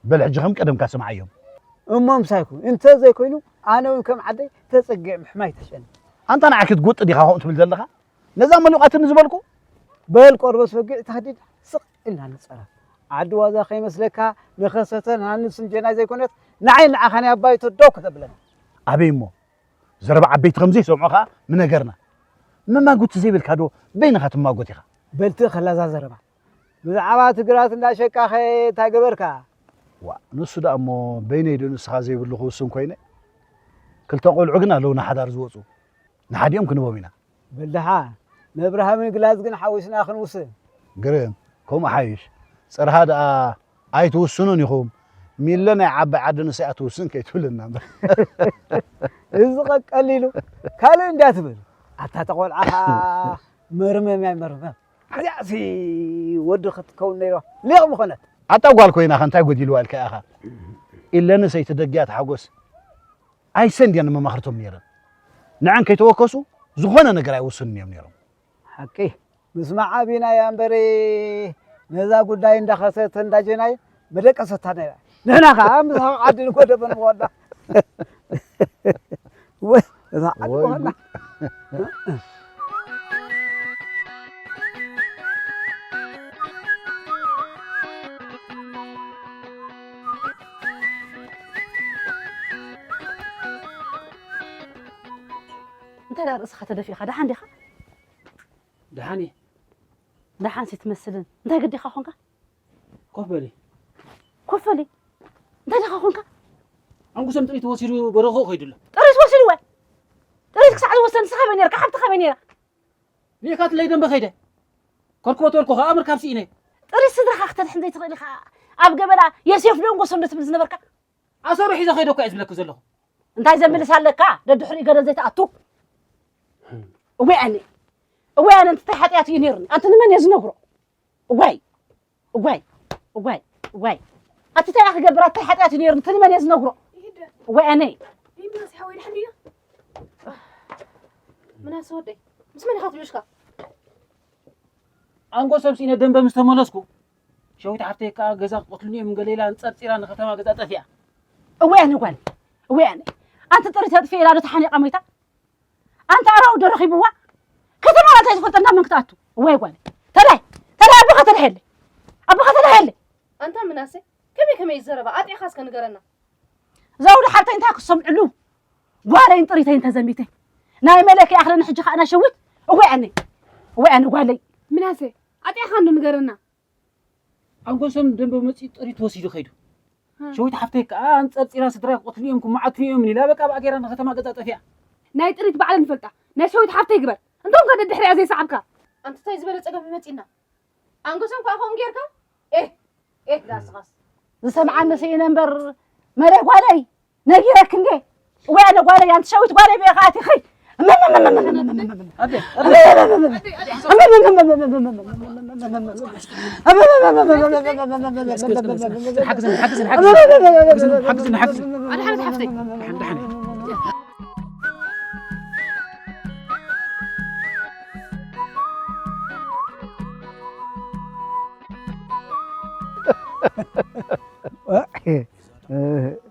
በል ሕጂ ከም ቀደምካ ስምዓዮም። እሞ ምሳይኩ እንተ ዘይኮይኑ፣ ኣነ እውን ከም ዓደይ ተጸጊዐ ምሕማይ ተሸኒ። ኣንታ ንዓይ ክትጎጥ ዲኻ ከምኡ ትብል ዘለኻ? ነዛ መሊቋትኒ ዝበልኩ? በል ቆርበት ወግዕ ተኸዲድ ስቕ ኢልና ንጸረፍ። ዓዲ ዋዛ ከይመስለካ ንኸሰተ ንሃንስን ጀናይ ዘይኮነት ንዓይ ንዓኻ ናይ ኣባይቶ ደው ከተብለና። ኣበይ እሞ? ዘረባ ዓበይቲ ከም ዘይሰምዑ ኸኣ ምነገርና። መማጎቲ ዘይብልካ ዶ በይንኻ ትማጎት ኢኻ? በልቲ ኸላዛ ዘረባ። ብዛዕባ እቲ ግራት እንዳ ሸቃኸ እንታይ ገበርካ? ዋእ፣ ንሱ ደኣ እሞ በይነይ ዶ ንስኻ ዘይብሉ ክውስን ኮይነ? ክልተ ቆልዑ ግን ኣለዉ ንሓዳር ዝወጹ። ንሓዲኦም ክንቦም ኢና። በል ደሓን፣ ንእብርሃምን ግላዝግን ሓዊስና ክንውስን። ግርም፣ ከምኡ ሓይሽ። ጽርሃ ደኣ ኣይትውስኑን ኢኹም። ሚለ ናይ ዓባይ ዓዲ ንሰይ እያ ትውስን ከይትብልና እምበር። እዚ ቐ ቀሊሉ ካልእ እንድያ ትብል። ኣታ ተቖልዓ ኸኣ መርመም እያ መርመም። እዚኣሲ ወዲ ክትከውን ነይራ ሊቕ ምኾነት። ኣታ ጓል ኮይና ከ እንታይ ጎዲልዋ ኢልካ ኢኻ? ኢለኒ ሰይቲ ደግያት ሓጎስ ኣይሰን ድያ ንመማኽርቶም ነይረን። ንዐን ከይተወከሱ ዝኾነ ነገር ኣይወስኑን እዮም ነይሮም። ሓቂ። ምስ መዓቢና እያ እምበሪ፣ ነዛ ጉዳይ እንዳኸሰት እንዳጀናይ መደቀሰታ ነይራ። ንሕና ኸዓ ምስ ዓዲ ንጎደበ ንኾዳ። ወይ፣ እዛ ዓዲ ወይ ኮና። ጉድ። እንታይ ደኣ ርእስኻ ተደፊእኻ? ደሓን ዲኻ? ደሓን እየ። ደሓንሲ ትመስልን። እንታይ ገዲኻ ኾንካ? ኮፍ በሊ። ኮፍ በሊ? እንታይ ዲኻ ኾንካ? ኣንጉሶም ጥሪት ወሲዱ በረኾ ከይዱ ኣሎ። ጥሪት ወሲዱ ወይ? ጥሪት ክሳዕ ዝወስድ ንስኻ በይ ነርካ፣ ሓብትኻ በይ ነይራ? ሊእካትለይ ደንበ ከይደ። ከርክቦ ተበልኩ ኸዓ ምርካብ ስኢነ። ጥሪት ስድራኻ ክተድሕን ዘይትኽእል ኢኻ። ኣብ ገበላ የሴፍ ዶ ኣንጎሶም ዶ ትብል ዝነበርካ? ኣሰሩ ሒዘ ከይደ እኮ እየ ዝብለኪ ዘለኹ። እንታይ ዘምልስ ኣለካ? ደድሕሪኡ ገደል ዘይትኣቱ። እወይ ኣነ፣ እወይ ኣነ፣ እንታይ ሓጢኣት እዩ ነይሩኒ? ኣንቲ ንመን እየ ዝነግሮ? እዋይ፣ እዋይ፣ እዋይ፣ እዋይ። ኣቲ እንታይ እያ ክገብር? ኣቲ ሓጢኣት እዩ ነይሩ፣ እቲ ንመን እየ ዝነግሮ? ይሂድ። እዋይ ኣነይ። ይሂድ፣ ምናሴ ሓወይ፣ ድሕን ድዩ? ምናሴ ወደይ፣ ምስ መን ኢኻ ትብሽካ? ኣንጎሶም ስኢነ ደንበ ምስ ተመለስኩ፣ ሸዊት ሓፍተይ ከኣ ገዛ ክቐትሉኒ እዮም ገለ ኢላ ኣንጸርጺራ ንከተማ ገዛ ጠፊኣ። እዋይ ኣነ ጓል፣ እዋይ ኣነ። ኣንቲ ጥሪት ኣጥፊኣ ኢላ ዶ ተሓኒቓ ሞይታ? ኣንታ ኣራዊት ዶ ረኺብዋ? ከተማ እንታይ ዝፈልጠና መን ክትኣቱ? እዋይ ጓለይ። ተላይ፣ ተላይ ኣቦኻ ተላሃየለይ። ኣቦኻ ተላሃየለይ። ኣንታ ምናሴ፣ ከመይ ከመይ ይዘረባ? ኣጢዕኻ እስከ ንገረና። ዘውዲ ሓብተይ እንታይ ክሰምዕሉ? ጓለይን ጥሪተይን ተዘሚተ። ናይ መለክ ይኣኽለኒ ሕጂ ኸኣ ናይ ሸዊት? እዋይ ኣነ። እዋይ ኣነ ጓለይ። ምናሴ፣ ኣጢዕኻ እንዶ ንገረና። ኣንጎሶም ደንበ መጺኡ ጥሪት ወሲዱ ከይዱ። ሸዊት ሓፍተይ ከኣ ኣንጸርጺራ ስድራይ ክቐትሉ እዮም ክመዓቱኒ እዮም ኢላ በቃ ብኣ ገይራ ንከተማ ገዛ ጠፊኣ። ናይ ጥሪት ባዕለን ይፈልጣ። ናይ ሸዊት ሓፍተይ ግበር። እንቶም ከ ደድሕሪኣ ዘይሰዓብካ? ኣንቲ እንታይ ዝበለ ጸገም እዩ መጺእና? ኣንጎሶም ከኣ ከምኡ ጌርካ? ኤህ፣ ኤህ፣ ዳስኻስ። ዝሰምዓኒ ስኢነ እምበር መለይ ጓለይ። ነጊረክ እንዴ? እወይ ኣነ ጓለይ፣ ኣንቲ ሸዊት ጓለይ በይ ከኣቲኺ። ኣደ፣ ኣደ፣ ሓግዝን፣ ሓግዝን፣ ሓግዝን፣ ሓግዝን፣ ሓግዝን፣ ሓግዝን። ኣነ ሓንቲ ሓፍተይ። ሓንቲ ሓፍተይ።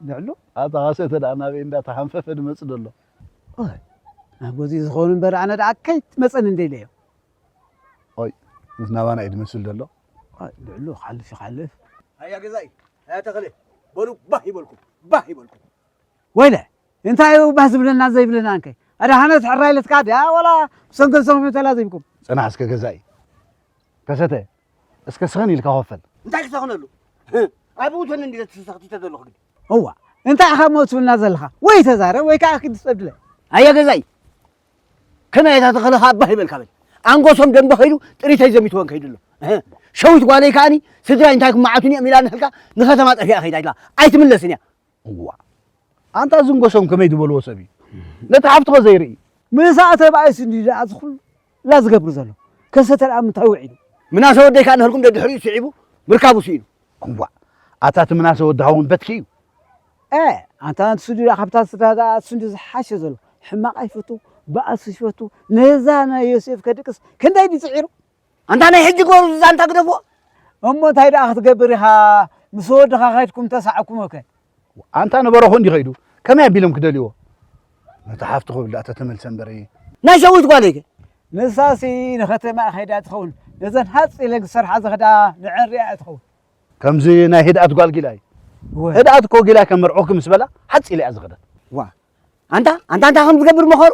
ንዕሉ ኣታ ኻሰተ ደኣ ናበይ እንዳተሓንፈፈ ድመጽእ ደሎ? ኦይ፣ ናብ ገዚኡ ዝኸውን እምበር ኣነ ደኣ ከይትመጸኒ እንደ ኢለዮ። ኦይ፣ ምስ ናባና እዩ ድመስል ደሎ። ኦይ፣ ልዕሉ ክሓልፍ ይሓልፍ። ኣያ ገዛኢ፣ ኣያ ተኽለ፣ በሉ ባህ ይበልኩም፣ ባህ ይበልኩም። ወይለ፣ እንታይ እዩ ባህ ዝብለና ዘይብለና እንከ? ኣድሓነት ሕራይ ኢለትካ ድያ ዋላ ብሰንከል ሰንኩ ተላዚብኩም? ጽናሕ እስከ ገዛኢ። ከሰተ፣ እስከ ስኽን ኢልካ ኮፈል። እንታይ ክሰኽነሉ? ኣብኡ ተን እንዲ ተሰኽቲ ተዘለኹ ግዲ። እዋ፣ እንታይ ኢኻ እሞ ትብልና ዘለኻ? ወይ ተዛረብ ወይ ከዓ ኪድ ትጸድለ። ኣየ ገዛኢ፣ ከመይ እታ ተኸለኻ ኣባህ ይበልካ በል። ኣንጎሶም ደንበ ከይዱ ጥሪተይ ዘሚትወን ከይዱ ኣሎ። እህ፣ ሸዊት ጓለይ ከኣኒ ስድራይ እንታይ ክመዓቱኒ እዮም ኢላ ንህልካ ንኸተማ ጠፊኣ ከይዳ ኢላ ኣይትምለስን እያ። እዋ፣ ኣንታ ዝንጎሶም ከመይ ዝበልዎ ሰብ እዩ? ነቲ ሓፍትኸ ዘይርኢ? ምሳእ ተባኢሱ እንዲ ደኣ እዚ ኩላ ዝገብር ዘሎ? ከሰተ ደኣ ምንታይ ውዒሉ? ምናሰ ወደይ ከኣ ንህልኩም ደድሕሪኡ ስዒቡ ምርካቡ ስኢኑ። እዋ፣ ኣታ እቲ ምናሰ ወድኻ እውን በትኪ እዩ። ኤ፣ ኣንታ ንሱ ድዩ ደኣ ካብታ ስድራ ደኣ እሱ እንዲ ዝሓሸ ዘሎ? ሕማቕ ኣይፈቱ፣ ባእሲ ይፈቱ። ነዛ ናይ ዮሴፍ ከድቅስ ክንደይ ድዩ ጽዒሩ? ኣንታ ናይ ሕጂ ግበሩ፣ ዛንታ ግደፍዎ። እሞ እንታይ ደኣ ክትገብር ኢኻ? ምስ ወድኻ ከይድኩም ተሳዕኩሞ ከ? ኣንታ ንበረኹ እንዲ ከይዱ፣ ከመይ ኣቢሎም ክደልይዎ? ነታ ሓፍቲ ክብል ደኣ ተተመልሰ እምበር። ናይ ሸዊት ጓለይ ከ? ንሳሲ ንኸተማ ከይዳ ትኸውን። ነዘን ሃጽ ኢለን ክሰርሓ ዝኸዳ ንዐን ሪኣ እያ ትኸውን። ከምዚ ናይ ህድኣት ጓል ጊላይ። እወ። ህድኣት እኮ ጊላይ ከም መርዑኺ ምስ በላ፣ ሃጽ ኢላ እያ ዝኸደት። ዋ፣ ኣንታ፣ ኣንታ፣ ኣንታ ከም ዝገብር መኸሩ?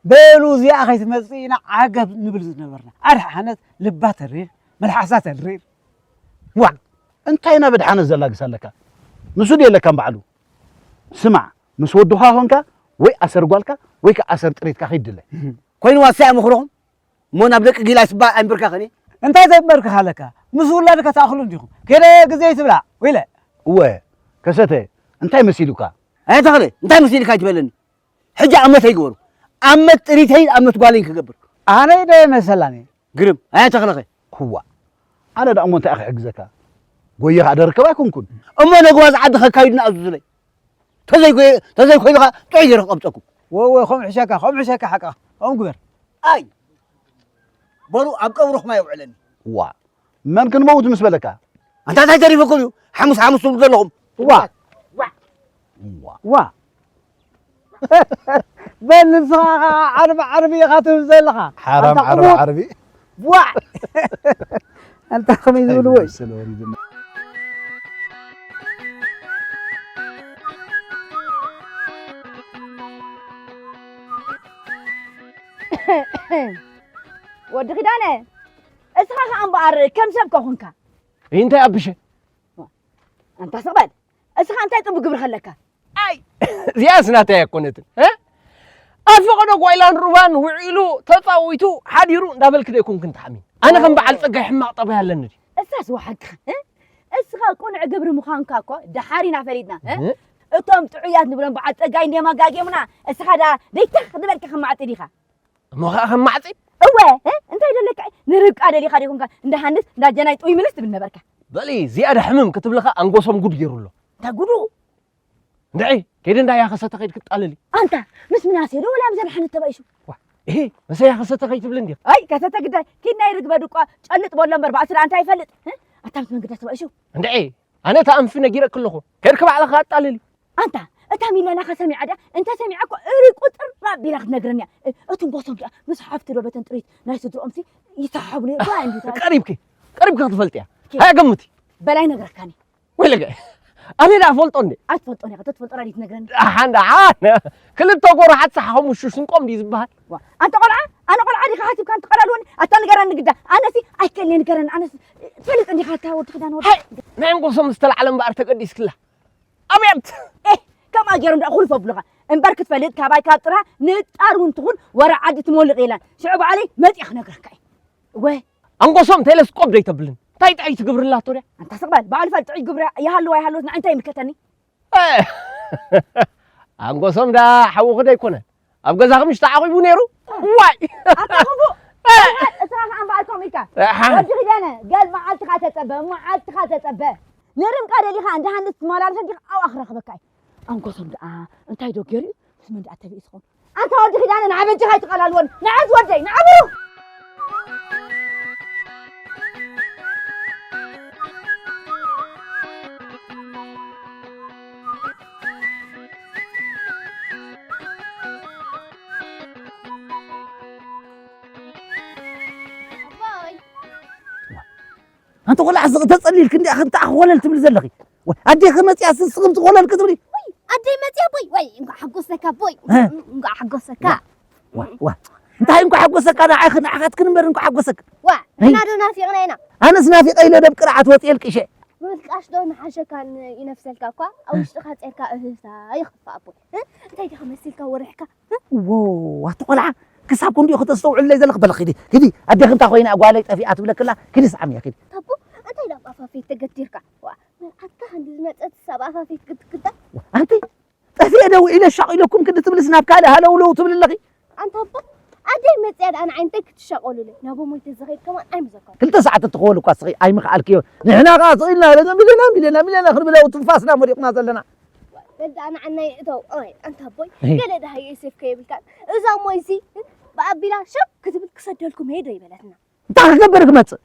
በሉ እዚኣ ከይትመጽእ ኢና ዓገብ ንብል ዝነበርና። ኣድሓነት ልባ ተሪር፣ መልሓሳ ተሪር። ዋ! እንታይ ኢና በድሓነት ዘላግስ ኣለካ? ንሱ ድየ ኣለካን ባዕሉ? ስማዕ፣ ምስ ወድኻ ኾንካ ወይ ኣሰር ጓልካ ወይ ከኣ ኣሰር ጥሪትካ ኺድ ድለ። ኮይኑ ዋሳ እያ ምኽርኹም? እሞ ናብ ደቂ ጊላይ ስባ ኣይምብርካኽን እየ። እንታይ ዘምበርክኻ ኣለካ? ምስ ውላድካ ትኣኽሉ እንዲኹም። ከደ ግዜ ይትብላ፣ ወይለ። እወ፣ ከሰተ፣ እንታይ መሲሉካ? ኣየ ተኽለ፣ እንታይ መሲልካ ይትበለኒ? ሕጂ ኣመተይ ግበሩ። ኣመት ጥሪተይን ኣመት ጓለይን ክገብር። ኣነ ዶ መሰላኒ? ግርም፣ ኣያ ተኽለኸ? እዋ፣ ኣነ ደኣ እሞ እንታይ ክሕግዘካ? ጎየ ከኣ ደርከብ ኣይኮንኩን። እሞ ነግዋ ዝዓዲ ከካይዱና ኣዙዙለይ። ተዘይጎየ-፣ ተዘይኮይኑ ከኣ ጥዑይ ገይረ ክቐብጸኩም። ወወ፣ ከምኡ ሕሸካ፣ ከምኡ ሕሸካ ሓቃ። ከምኡ ግበር። ኣይ። በሩ ኣብ ቀብርኹም ኣየውዕለኒ። ዋ መን ክንመውት ምስ በለካ ኣንታ እንታይ ተሪፈኩም እዩ ሓሙስ ሓሙስ ትብሉ ዘለኹም? ዋ ዋ በል ንስኻ ከዓ ዓርቢ ዓርቢ ኢኻ ትብል ዘለኻ ሓራም ኣንታ ዓርቢ ቅቡር። ዓርቢ ዋ ኣንታ ከመይ ዝብልዎ እዩ ስለ ወሪድና ወዲ ኪዳነ እስኻ ከዓ እምበኣር ከም ሰብ ከኹንካ እንታይ ኣብሸ ኣንታ ስቕበል እስኻ እንታይ ጥቡ ግብሪ ከለካ ኣይ እዚኣስ ናተይ ኣይኮነትን እ? ኣብ ፈቐዶ ጓይላን ሩባን ውዒሉ ተፃዊቱ ሓዲሩ እንዳበልክ ዶ ይኮንክን ትሓሚን ኣነ ከም በዓል ፀጋይ ሕማቕ ጠባይ ኣለኒ ድዩ እሳስ ወሓቅኻ እ? እስኻ ቁኑዕ ግብሪ ምዃንካ እኮ ደሓር ኢና ፈሊጥና እ? እቶም ጥዑያት ንብሎም በዓል ፀጋይ እንዲዮም ኣጋጊሙና እስኻ ዳ ደይታ ክድበልካ ከማዕጢ ዲኻ እሞ ከዓ ከም ማዕፂ እወ እ? እንታይ ደለካ ንርብቃ ደሊኻ ዲኹምካ እንዳ ሃንስ እንዳ ጀናይ ጥውይ ምልስ ትብል ነበርካ በሊ ዝያዳ ሕምም ክትብልኻ ኣንጎሶም ጉድ ገይሩ ኣሎ እንታይ ጉዱ እንድዒ ከይደ እንዳ ያኸሰ ተኸይድ ክጣለል እዩ ኣንታ ምስ ምናሴ ዶ ወላ ብዘድሓነት ተባኢሱ እሄ መሰ ያኸሰ ተኸይድ ትብል እንዲ ኣይ ከሰተ ግዳይ ኪድ ናይ ርግበ ድቋ ጨልጥ በሎ እምበር ባእሲ ደኣ እንታይ ይፈልጥ እ? ኣታ ምስ መንገዳ ተባኢሱ እንድዒ ኣነ እታ ኣንፊ ነጊረክ ኣለኹ ከድክ ባዕልኻ ኣጣልል እዩ ኣንታ እታ ሚለና ከሰሚዓ ድያ እንተ ሰሚዓ እኮ እሪ ቁጥር ኣቢላ ክትነግረኒ እያ እ፣ እቱም ቦሶም ድኣ ምስ ሓፍቲ ዶ በተን ጥሪት ናይ ስድሮኦም ሲ ይሰሓቡ ነይሩ ጓ እንዲ ቀሪብኪ ቀሪብኪ ክትፈልጥያ ሃያ ገምቲ በላይ ነግረካኒ ወይለገ ኣነ ዳ ፈልጦ እንዴ ኣትፈልጦን ኢኻ ተትፈልጦ ራዲት ነግረኒ ሓንዳ ክልተ ጎርሓት ሰሓኹም ውሹ ስንቆም ድዩ ዝበሃል ዋ፣ ኣንተ ቆልዓ ኣነ ቆልዓ ዲኻ ሓሲብካ ንትቐላልወኒ ኣታ ንገረኒ ግዳ ኣነሲ ኣይከልኒ ንገረኒ ኣነሲ ትፈልጥ እንዲኻ እታ ወዲ ክዳን ወዲ ሃይ ናይ እንጎሶም ዝተላዕለ እምበኣር ተገዲስክላ ኣብያት ኤህ ከምኣ ገይሮም ደኣ ኩልፎ ብሉኻ እምበር ክትፈልጥ ካባይ ካብ ጥራ ንጣር እውን ትኹን ወረ ዓዲ ትሞልቕ የላን ሽዑ በዓለይ መፂኣ ክነግረካ እየ እወ ኣንጎሶም ቴለስኮፕ ደይተብልን እንታይ ጥዕይ ትግብርላ ኣቶ ድያ ኣንታ ስቕበል በዓል ፋል ጥዑይ ግብሪ ይሃልዋ ይሃልወት ንዓይ እንታይ ይምልከተኒ ኣንጎሶም ዳ ሓውኺ ደይኮነ ኣብ ገዛኺ ምሽ ተዓቒቡ ነይሩ ዋይ ኣታ ክፉእ እስራ ከዓ እምበኣር ከምኡ ኢልካ ወዲ ኪዳነ ገል መዓልትኻ ተፀበ መዓልትኻ ተፀበ ንርምቃ ደሊኻ እንዳ ሃንስ ትመላለሰ እንዲኻ ኣብኣ ክረኽበካ እዩ ኣንጎሶም ደኣ እንታይ ዶ ገይሩ እዩ ምስ መን ደኣ ተቢኡ ዝኸውን ኣንታ ወዲ ኪዳነ ንዓ በጃኻ ኣይትቐላልወን ንዓ ዝወደይ ንዓ ብሩኽ ኣንተ ቆልዓ ስቕ ተጸሊልክ እንዲኣ ከምቲ ኣኽ ወለል ትብሊ ዘለኺ ኣዴኺ መፅያ ስስቕምቲ ወለል ክትብሊ ኣደይ መፅያ ቦይ ወይ እንኳዕ ሓጎሰካ ቦይ እንኳዕ ሓጎሰካ ዋ እንታይ እንኳዕ ሓጎሰካ ንዓይኺ ንዓኻትክን እምበር እንኳዕ ሓጎሰካ ዋ እና ዶ ናፊቕና ኢና ኣነስ ናፊቐ ኢለ ደብ ቅርዓት ወፂኤ ልቅሸ ምልቃሽ ዶ ንሓሸካን ይነፍሰልካ እኳ ኣብ ውሽጥኻ ፀርካ እህህታ ይኽፋእ ኣቦይ እንታይ ዲኻ መሲልካ ወርሕካ ዎ ኣቲ ቆልዓ ክሳብ ክንዲኡ ክተስተውዕለይ ዘለኽ በል ኪዲ ኪዲ ኣዴኺ እንታ ኮይና ጓለይ ጠፊኣ ትብለክላ ኪዲ ስዓምያ ኪዲ ታቦ እንታይ ዳም ኣፋፌት ተገዲርካ መርዓትካ ክንዲ ዝመፀት ሳብ ኣፋፌት ክትክዳ ኣንቲ ጠፊአ ደው ኢለ ሻቕ ኢለኩም ክንዲ ትብልስ ናብ ካልእ ሃለውለው ትብል ኣለኺ ኣንታ ኣቦ ኣደይ መፅያ ደኣ ንዓይ እንታይ ክትሻቐሉለይ ናብ ሞይ ተዘኸይድ ከማን ኣይምዘከሩ ክልተ ሰዓት እትኸወል እኳ ስኺ ኣይምኽኣልክዮ ንሕና ከዓ ስቕ ኢልና ለገ ሚለና ሚለና ሚለና ክንብለው ትንፋስና መሪቕና ዘለና በል ደኣ ንዓናይ እተው ኣይ ኣንታ ኣቦይ ገለ ደሃየ ሴፍ ከየብልካን እዛ ሞይሲ ብኣቢላ ሸብ ክትብል ክሰደልኩም ሄዶ ይበለትና እንታይ ክገብር ክመፅእ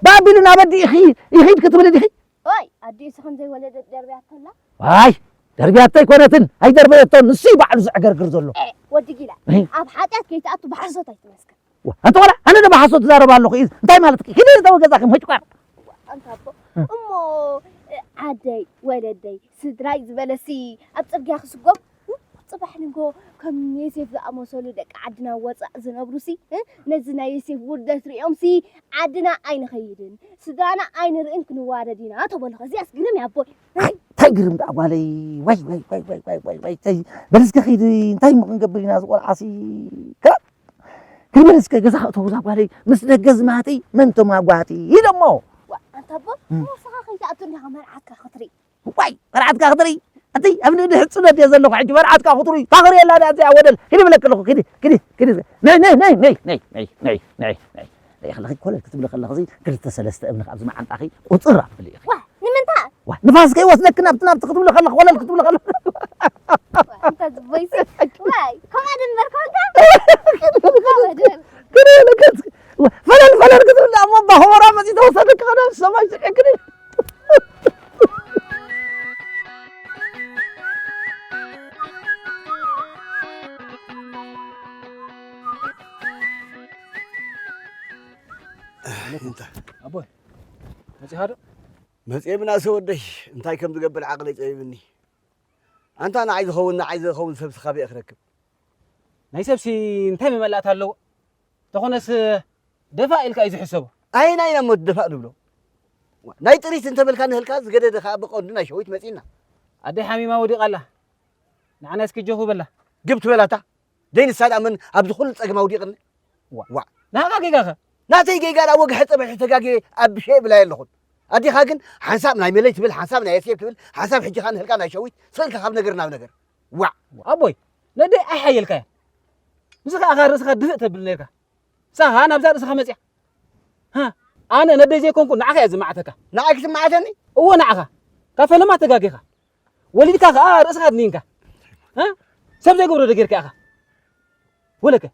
ብኣቢሉ ናብ ኣዲ ኢኺ ይኺድ ክትብል ዲኺ ኦይ ኣዲኡ ስኽን ዘይወለደት ደርብያቶ ኣላ ዋይ ደርብያቶ ኣይኮነትን ኣይደርበየቶን ንሱ እዩ ባዕሉ ዘዕገርግር ዘሎ ወዲ ጊላ ኣብ ሓጢኣት ከይትኣቱ ብሓሶት ኣይትመስክር ኣንተ ቆልዓ ኣነ ዶ ብሓሶት ትዛረብ ኣለኹ እዩ እንታይ ማለት እዩ ኪዲ ዝተወ ገዛኺ ምጭቋ ኣንታ ኣቦ እሞ ዓደይ ወለደይ ስድራይ ዝበለሲ ኣብ ፅርግያ ክስጎም ፅባሕ ንጎ ከም ዮሴፍ ዝኣመሰሉ ደቂ ዓድና ወፃእ ዝነብሩሲ ነዚ ናይ ዮሴፍ ውርደት ሪኦምሲ ዓድና ኣይንኸይድን ስድራና ኣይንርእን ክንዋረድ ኢና ተበልኹ እዚኣስ ግርም እያ ኣቦይ እንታይ ግርም ደኣ ጓለይ ዋይ ዋይ ዋይ ዋይ ዋይ ዋይ ዋይ ዋይ በል እስከ ኺድ እንታይ እሞ ክንገብር ኢና ዝቆልዓሲ ከ ኪድ በል እስከ ገዛ ክእተው እዛ ጓለይ ምስ ደገ ዝማተይ መን ተማጓቲ ኢለ እሞ ኣንታ ኣቦ ንስኻ ከይትኣቱ እንዲኻ መርዓትካ ክትርኢ ዋይ መርዓትካ ክትርኢ ኣቲ ኣብ ንእዲ ሕፅነ ድየ ዘለኹ ሕጂ መርዓትካ ክትርኢ ታኽርየላ ድያ እዚኣ ወደል ኪዲ ብለክ ኣለኹ ኪዲ ኪዲ ኪዲ ነይ ነይ ነይ ነይ ነይ ነይ ነይ ነይ ነይ ነይ ነይ ከለኺ ኮለል ክትብሊ ከለኺ ክልተ ሰለስተ እምኒ ኣብዚ መዓንጣኺ ቁፅር ኣብል ኢኺ ዋ ንምንታይ ዋ ንፋስ ከይወስደኪ ናብቲ ናብቲ ክትብሊ ከለኺ ኮለል ክትብሊ ከለኺ እንታይ ዝቦይሲ ዋይ ከምኣ ድንበር ኮንካ ፈለል ኣቦይ፣ መጺኻ ዶ? መጺኤ ምናሰ ወደይ፣ እንታይ ከም ዝገብር ዓቕለይ ጸቢብኒ። ኣንታ ንዓይ ዝኸውን፣ ንዓይ ዝኸውን ሰብ ስኻ በየ ክረክብ። ናይ ሰብሲ እንታይ መመላእታ ኣለዎ? ተኾነስ ደፋእ ኢልካ እዩ ዝሕሰቦ። ኣይ ናይ ናብ ሞት ደፋእ ንብሎ። ናይ ጥሪት እንተበልካ ንህልካ ዝገደደ ከኣ ብቐንዱ ናይ ሸዊት መጺና። ኣደይ ሓሚማ ወዲቓ ኣላ። ንዓና እስኪ ጆኹ በላ። ግብ ትበላታ። ደይ ንሳ ደኣ መን ኣብዚ ኩሉ ጸገም ኣውዲቕኒ? ዋ። ዋ። ናኻ ጌጋኸ? ናተይ ጌጋ ደኣ ወግሐ ጸብሒ ተጋግየ ኣብ ብሸ ብላይ ኣለኹን። ኣዴኻ ግን ሓንሳብ ናይ መለይ ትብል፣ ሓንሳብ ናይ የሴፍ ትብል፣ ሓንሳብ ሕጂ ኸኣ ንህልካ ናይ ሸዊት፣ ስቕ ኢልካ ካብ ነገር ናብ ነገር። ዋ። ኣቦይ፣ ነደይ ኣይሓየልካያ። ንስኻ ኢኻ ርእስኻ ድፍእ ተብል ነርካ። ንሳ ኸኣ ናብዛ ርእስኻ መጽያ። ሃ፣ ኣነ ነደይ ዘይኮንኩ ንዓኻ እየ ዝመዓተካ። ንዓይ ክትመዓተኒ? እወ ንዓኻ። ካብ ፈለማ ተጋጊኻ። ወሊድካ ኸኣ ርእስኻ ኣድኒንካ። ሃ? ሰብ ዘይገብሮ ዶ ጌርካ ኢኻ? ወለከ፣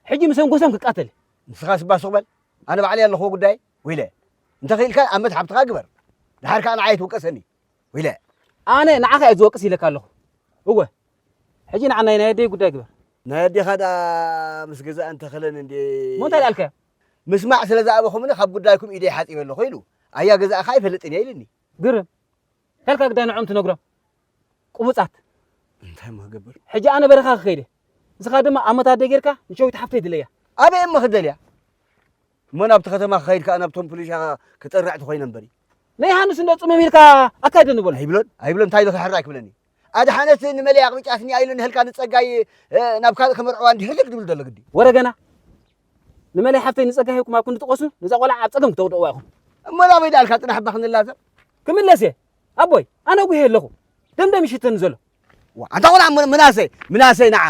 ሕጂ ምስ ኣንጎሶም ክቃተል። ንስኻ ስባ ሱቕ በል። ኣነ ባዕለይ ኣለኹዎ ጉዳይ። ወይለ፣ እንተ ኽኢልካ ኣመት ሓብትኻ ግበር። ድሓር ከኣ ንዓይ ትውቀሰኒ። ወይለ። ኣነ ንዓኻ እየ ዝወቅስ ኢለካ ኣለኹ። እወ። ሕጂ ንዓ ናይ ናይ ኣደይ ጉዳይ ግበር። ናይ ኣዴኻ ደኣ ምስ ገዛእ እንተኸለን እንዴ። እሞ እንታይ ደኣ ኣልካዮ? ምስማዕ ስለ ዝኣበኹምኒ ካብ ጉዳይኩም ኢደይ ሓጺበ ኣለኹ ኢሉ። ኣያ ገዛእኻ ኣይፈልጥን እየ ኢልኒ። ግርም። ከልካ ግዳ ንዖም ትነግሮም። ቁሙጻት። እንታይ እሞ ክገብር? ሕጂ ኣነ በረኻ ክኸይደ። ንስኻ ድማ ኣመት ኣደይ ጌርካ ንሸዊት ሓፍተይ ድለያ። ኣበይ እሞ ክደልያ? እሞ ናብቲ ከተማ ክኸይድ ከኣ ናብቶም ፖሊሻ ክጠርዕ ትኾይነ እምበሪ። ናይ ሃንስ እንዶ ጽመም ኢልካ ኣካይደ ንበሎ። ኣይብሎን፣ ኣይብሎን፣ እንታይ ኢሉ ክሕራይ ክብለኒ? ኣድሓነት ንመለይ ኣቕቢጫትኒ ኣይሉ ንህልካ ንጸጋይ፣ እ፣ ናብ ካልእ ክመርዕዋ እንዲ ህልክ ድብል ዘሎ ግዲ። ወረ ገና። ንመለይ ሓፍተይ ንጸጋይ ሂብኩም ኣብ ክንዲ ትቆስኑ፣ ነዛ ቆልዓ ኣብ ጸገም ክተውድእዋ ኢኹም። እሞ ናበይ ደኣልካ ጽናሕ እባ ክንላዘብ? ክምለስ እየ። ኣቦይ፣ ኣነ ጉሄ ኣለኹ። ደምደም ይሽተኒ ዘሎ። ዋ፣ ኣንታ ቆልዓ ምን-፣ ምናሰይ፣ ምናሰይ ንዓ።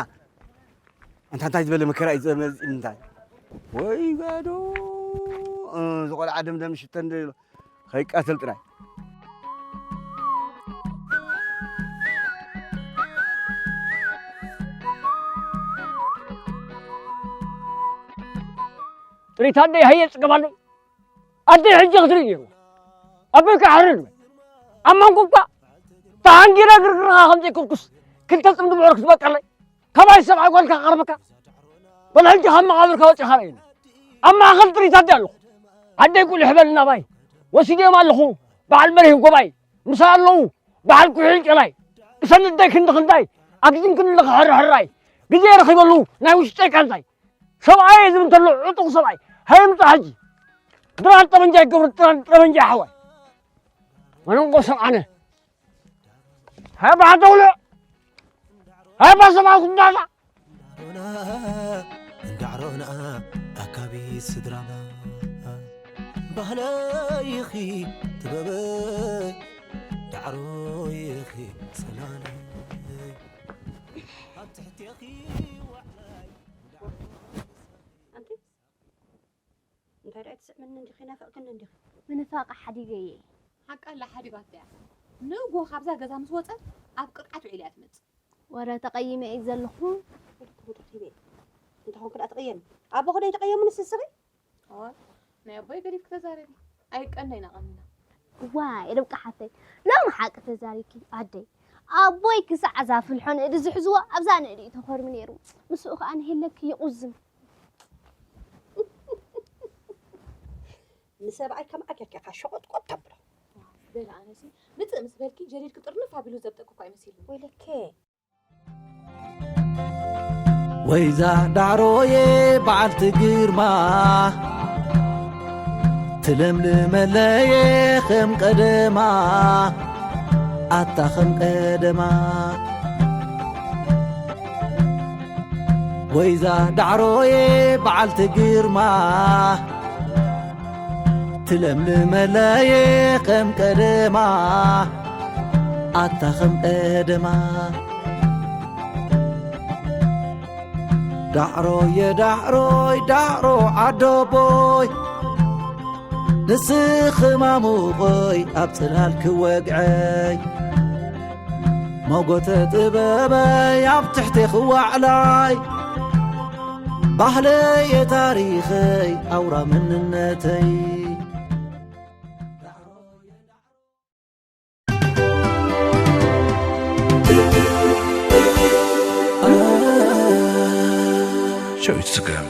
ኣንታ እንታይ ዝበለ መከራ እዩ ዘመጽእ እንታይ? ወይ ጋዶ። እ፣ እዚ ቆልዓ ደምደም ይሽተኒ ዘሎ። ከይቃተል ጥራይ። ጥሪት ኣደይ ሃየ ጽገም ኣለይ። ኣደይ ሕጂ ክትርኢ ነይርዋ። ኣቦይ ክሓርር በል። ኣብ መንጎ እኳ ተሓንጊረ ግርግርኻ ከም ዘይከልኩስ ክልተ ጽምዲ ብዕር ክትበቀለይ። ካባይ ሰብኣይ ጓልካ ክቐርበካ። በል ሕጂ ካብ መቓብርካ ወጺኻ ርኣየኒ። ኣብ ማእከል ጥሪት ኣደይ ኣለኹ። ኣደይ ቁልሕ በል ናባይ። ወሲደዮም ኣለኹ። በዓል በርሂ ጎባይ። ምሳ ኣለዉ። በዓል ኩሒል ጨላይ። እሰን ኣደይ ክንዲ ክንዳይ። ኣግዝም ክንዲ ክሕርሕራይ። ግዜ ረኺበሉ ናይ ውሽጠይ ቃንዛይ። ሰብኣይ ዝብል እንተሎ ዕጡቕ ሰብኣይ ሃይምጻ ሕጂ። ድራር ጠመንጃ ይገብር፣ ድራር ጠመንጃ ሓዋይ። መነንቆ ሰብኣነ። ሃባ ሓተውለ። ሃባ ሰብኣ ኩዳላ። እንዳዕሮና፣ እንዳዕሮና ኣካቢ ስድራና። ባህለይኺ ጥበበይ፣ ዳዕሮይኺ ጽላለይ። ኣብ ትሕቴኺ ዋዕላይ። ኣንቲ እንታይ ደኣ ትስዕምኒ እንዲኺ ናፈቕክኒ እንዲኺ። ምንፋቕ ሓዲገ እየ። ሓቃ ኣላ ሓዲጋታ እያ። ንግሆ ካብዛ ገዛ ምስ ወጸት ኣብ ቅርዓት ውዒላ እያ ትመጽእ። ወረ ተቐይመ እየ ዘለኹ። ውድቅ ውድቅ ይበል። እንተኾንኩ ደኣ ትቕየሚ። ኣቦኺ ዶ ይተቐየሙ ንስስኺ? እወ፣ ናይ ኣቦይ ገዲፍኪ ተዛረቢ። ኣይቀንደይና ቀኒና። ዋይ ርብቃ ሓፍተይ፣ ሎሚ ሓቂ ተዛሪብኪ ኣደይ። ኣቦይ ክሳዕ እዛ ፍልሖ ንእዲ ዝሕዝዎ ኣብዛ ንእዲ እዩ ተኾርሚ ነይሩ። ምስኡ ከኣ ንሄለክ ይቑዝም። ንሰብኣይ ከም ኣገርካ ሸቆጥቆጥ ተብሎ። በላ ኣነሲ ምጽእ ምስ በልኪ ጀዲድኪ ጥርንፍ ኣቢሉ ዘብጠቅኳ ኣይመሲልኒ። ወይለከ። ወይዛ ዳዕሮየ በዓልቲ ግርማ፣ ትለምልመለየ ከም ቀደማ፣ ኣታ ከም ቀደማ። ወይዛ ዳዕሮየ በዓልቲ ግርማ፣ ትለምልመለየ ከም ቀደማ፣ ኣታ ከም ቀደማ። ዳዕሮየ ዳዕሮይ ዳዕሮ ዓዶቦይ፣ ንስኺ ማሙቐይ ኣብ ጽላል ክወግዐይ፣ ሞጎተ ጥበበይ ኣብ ትሕቴኺ ዋዕላይ፣ ባህለየ ታሪኸይ ኣውራ መንነተይ። ሸዊት ስገም።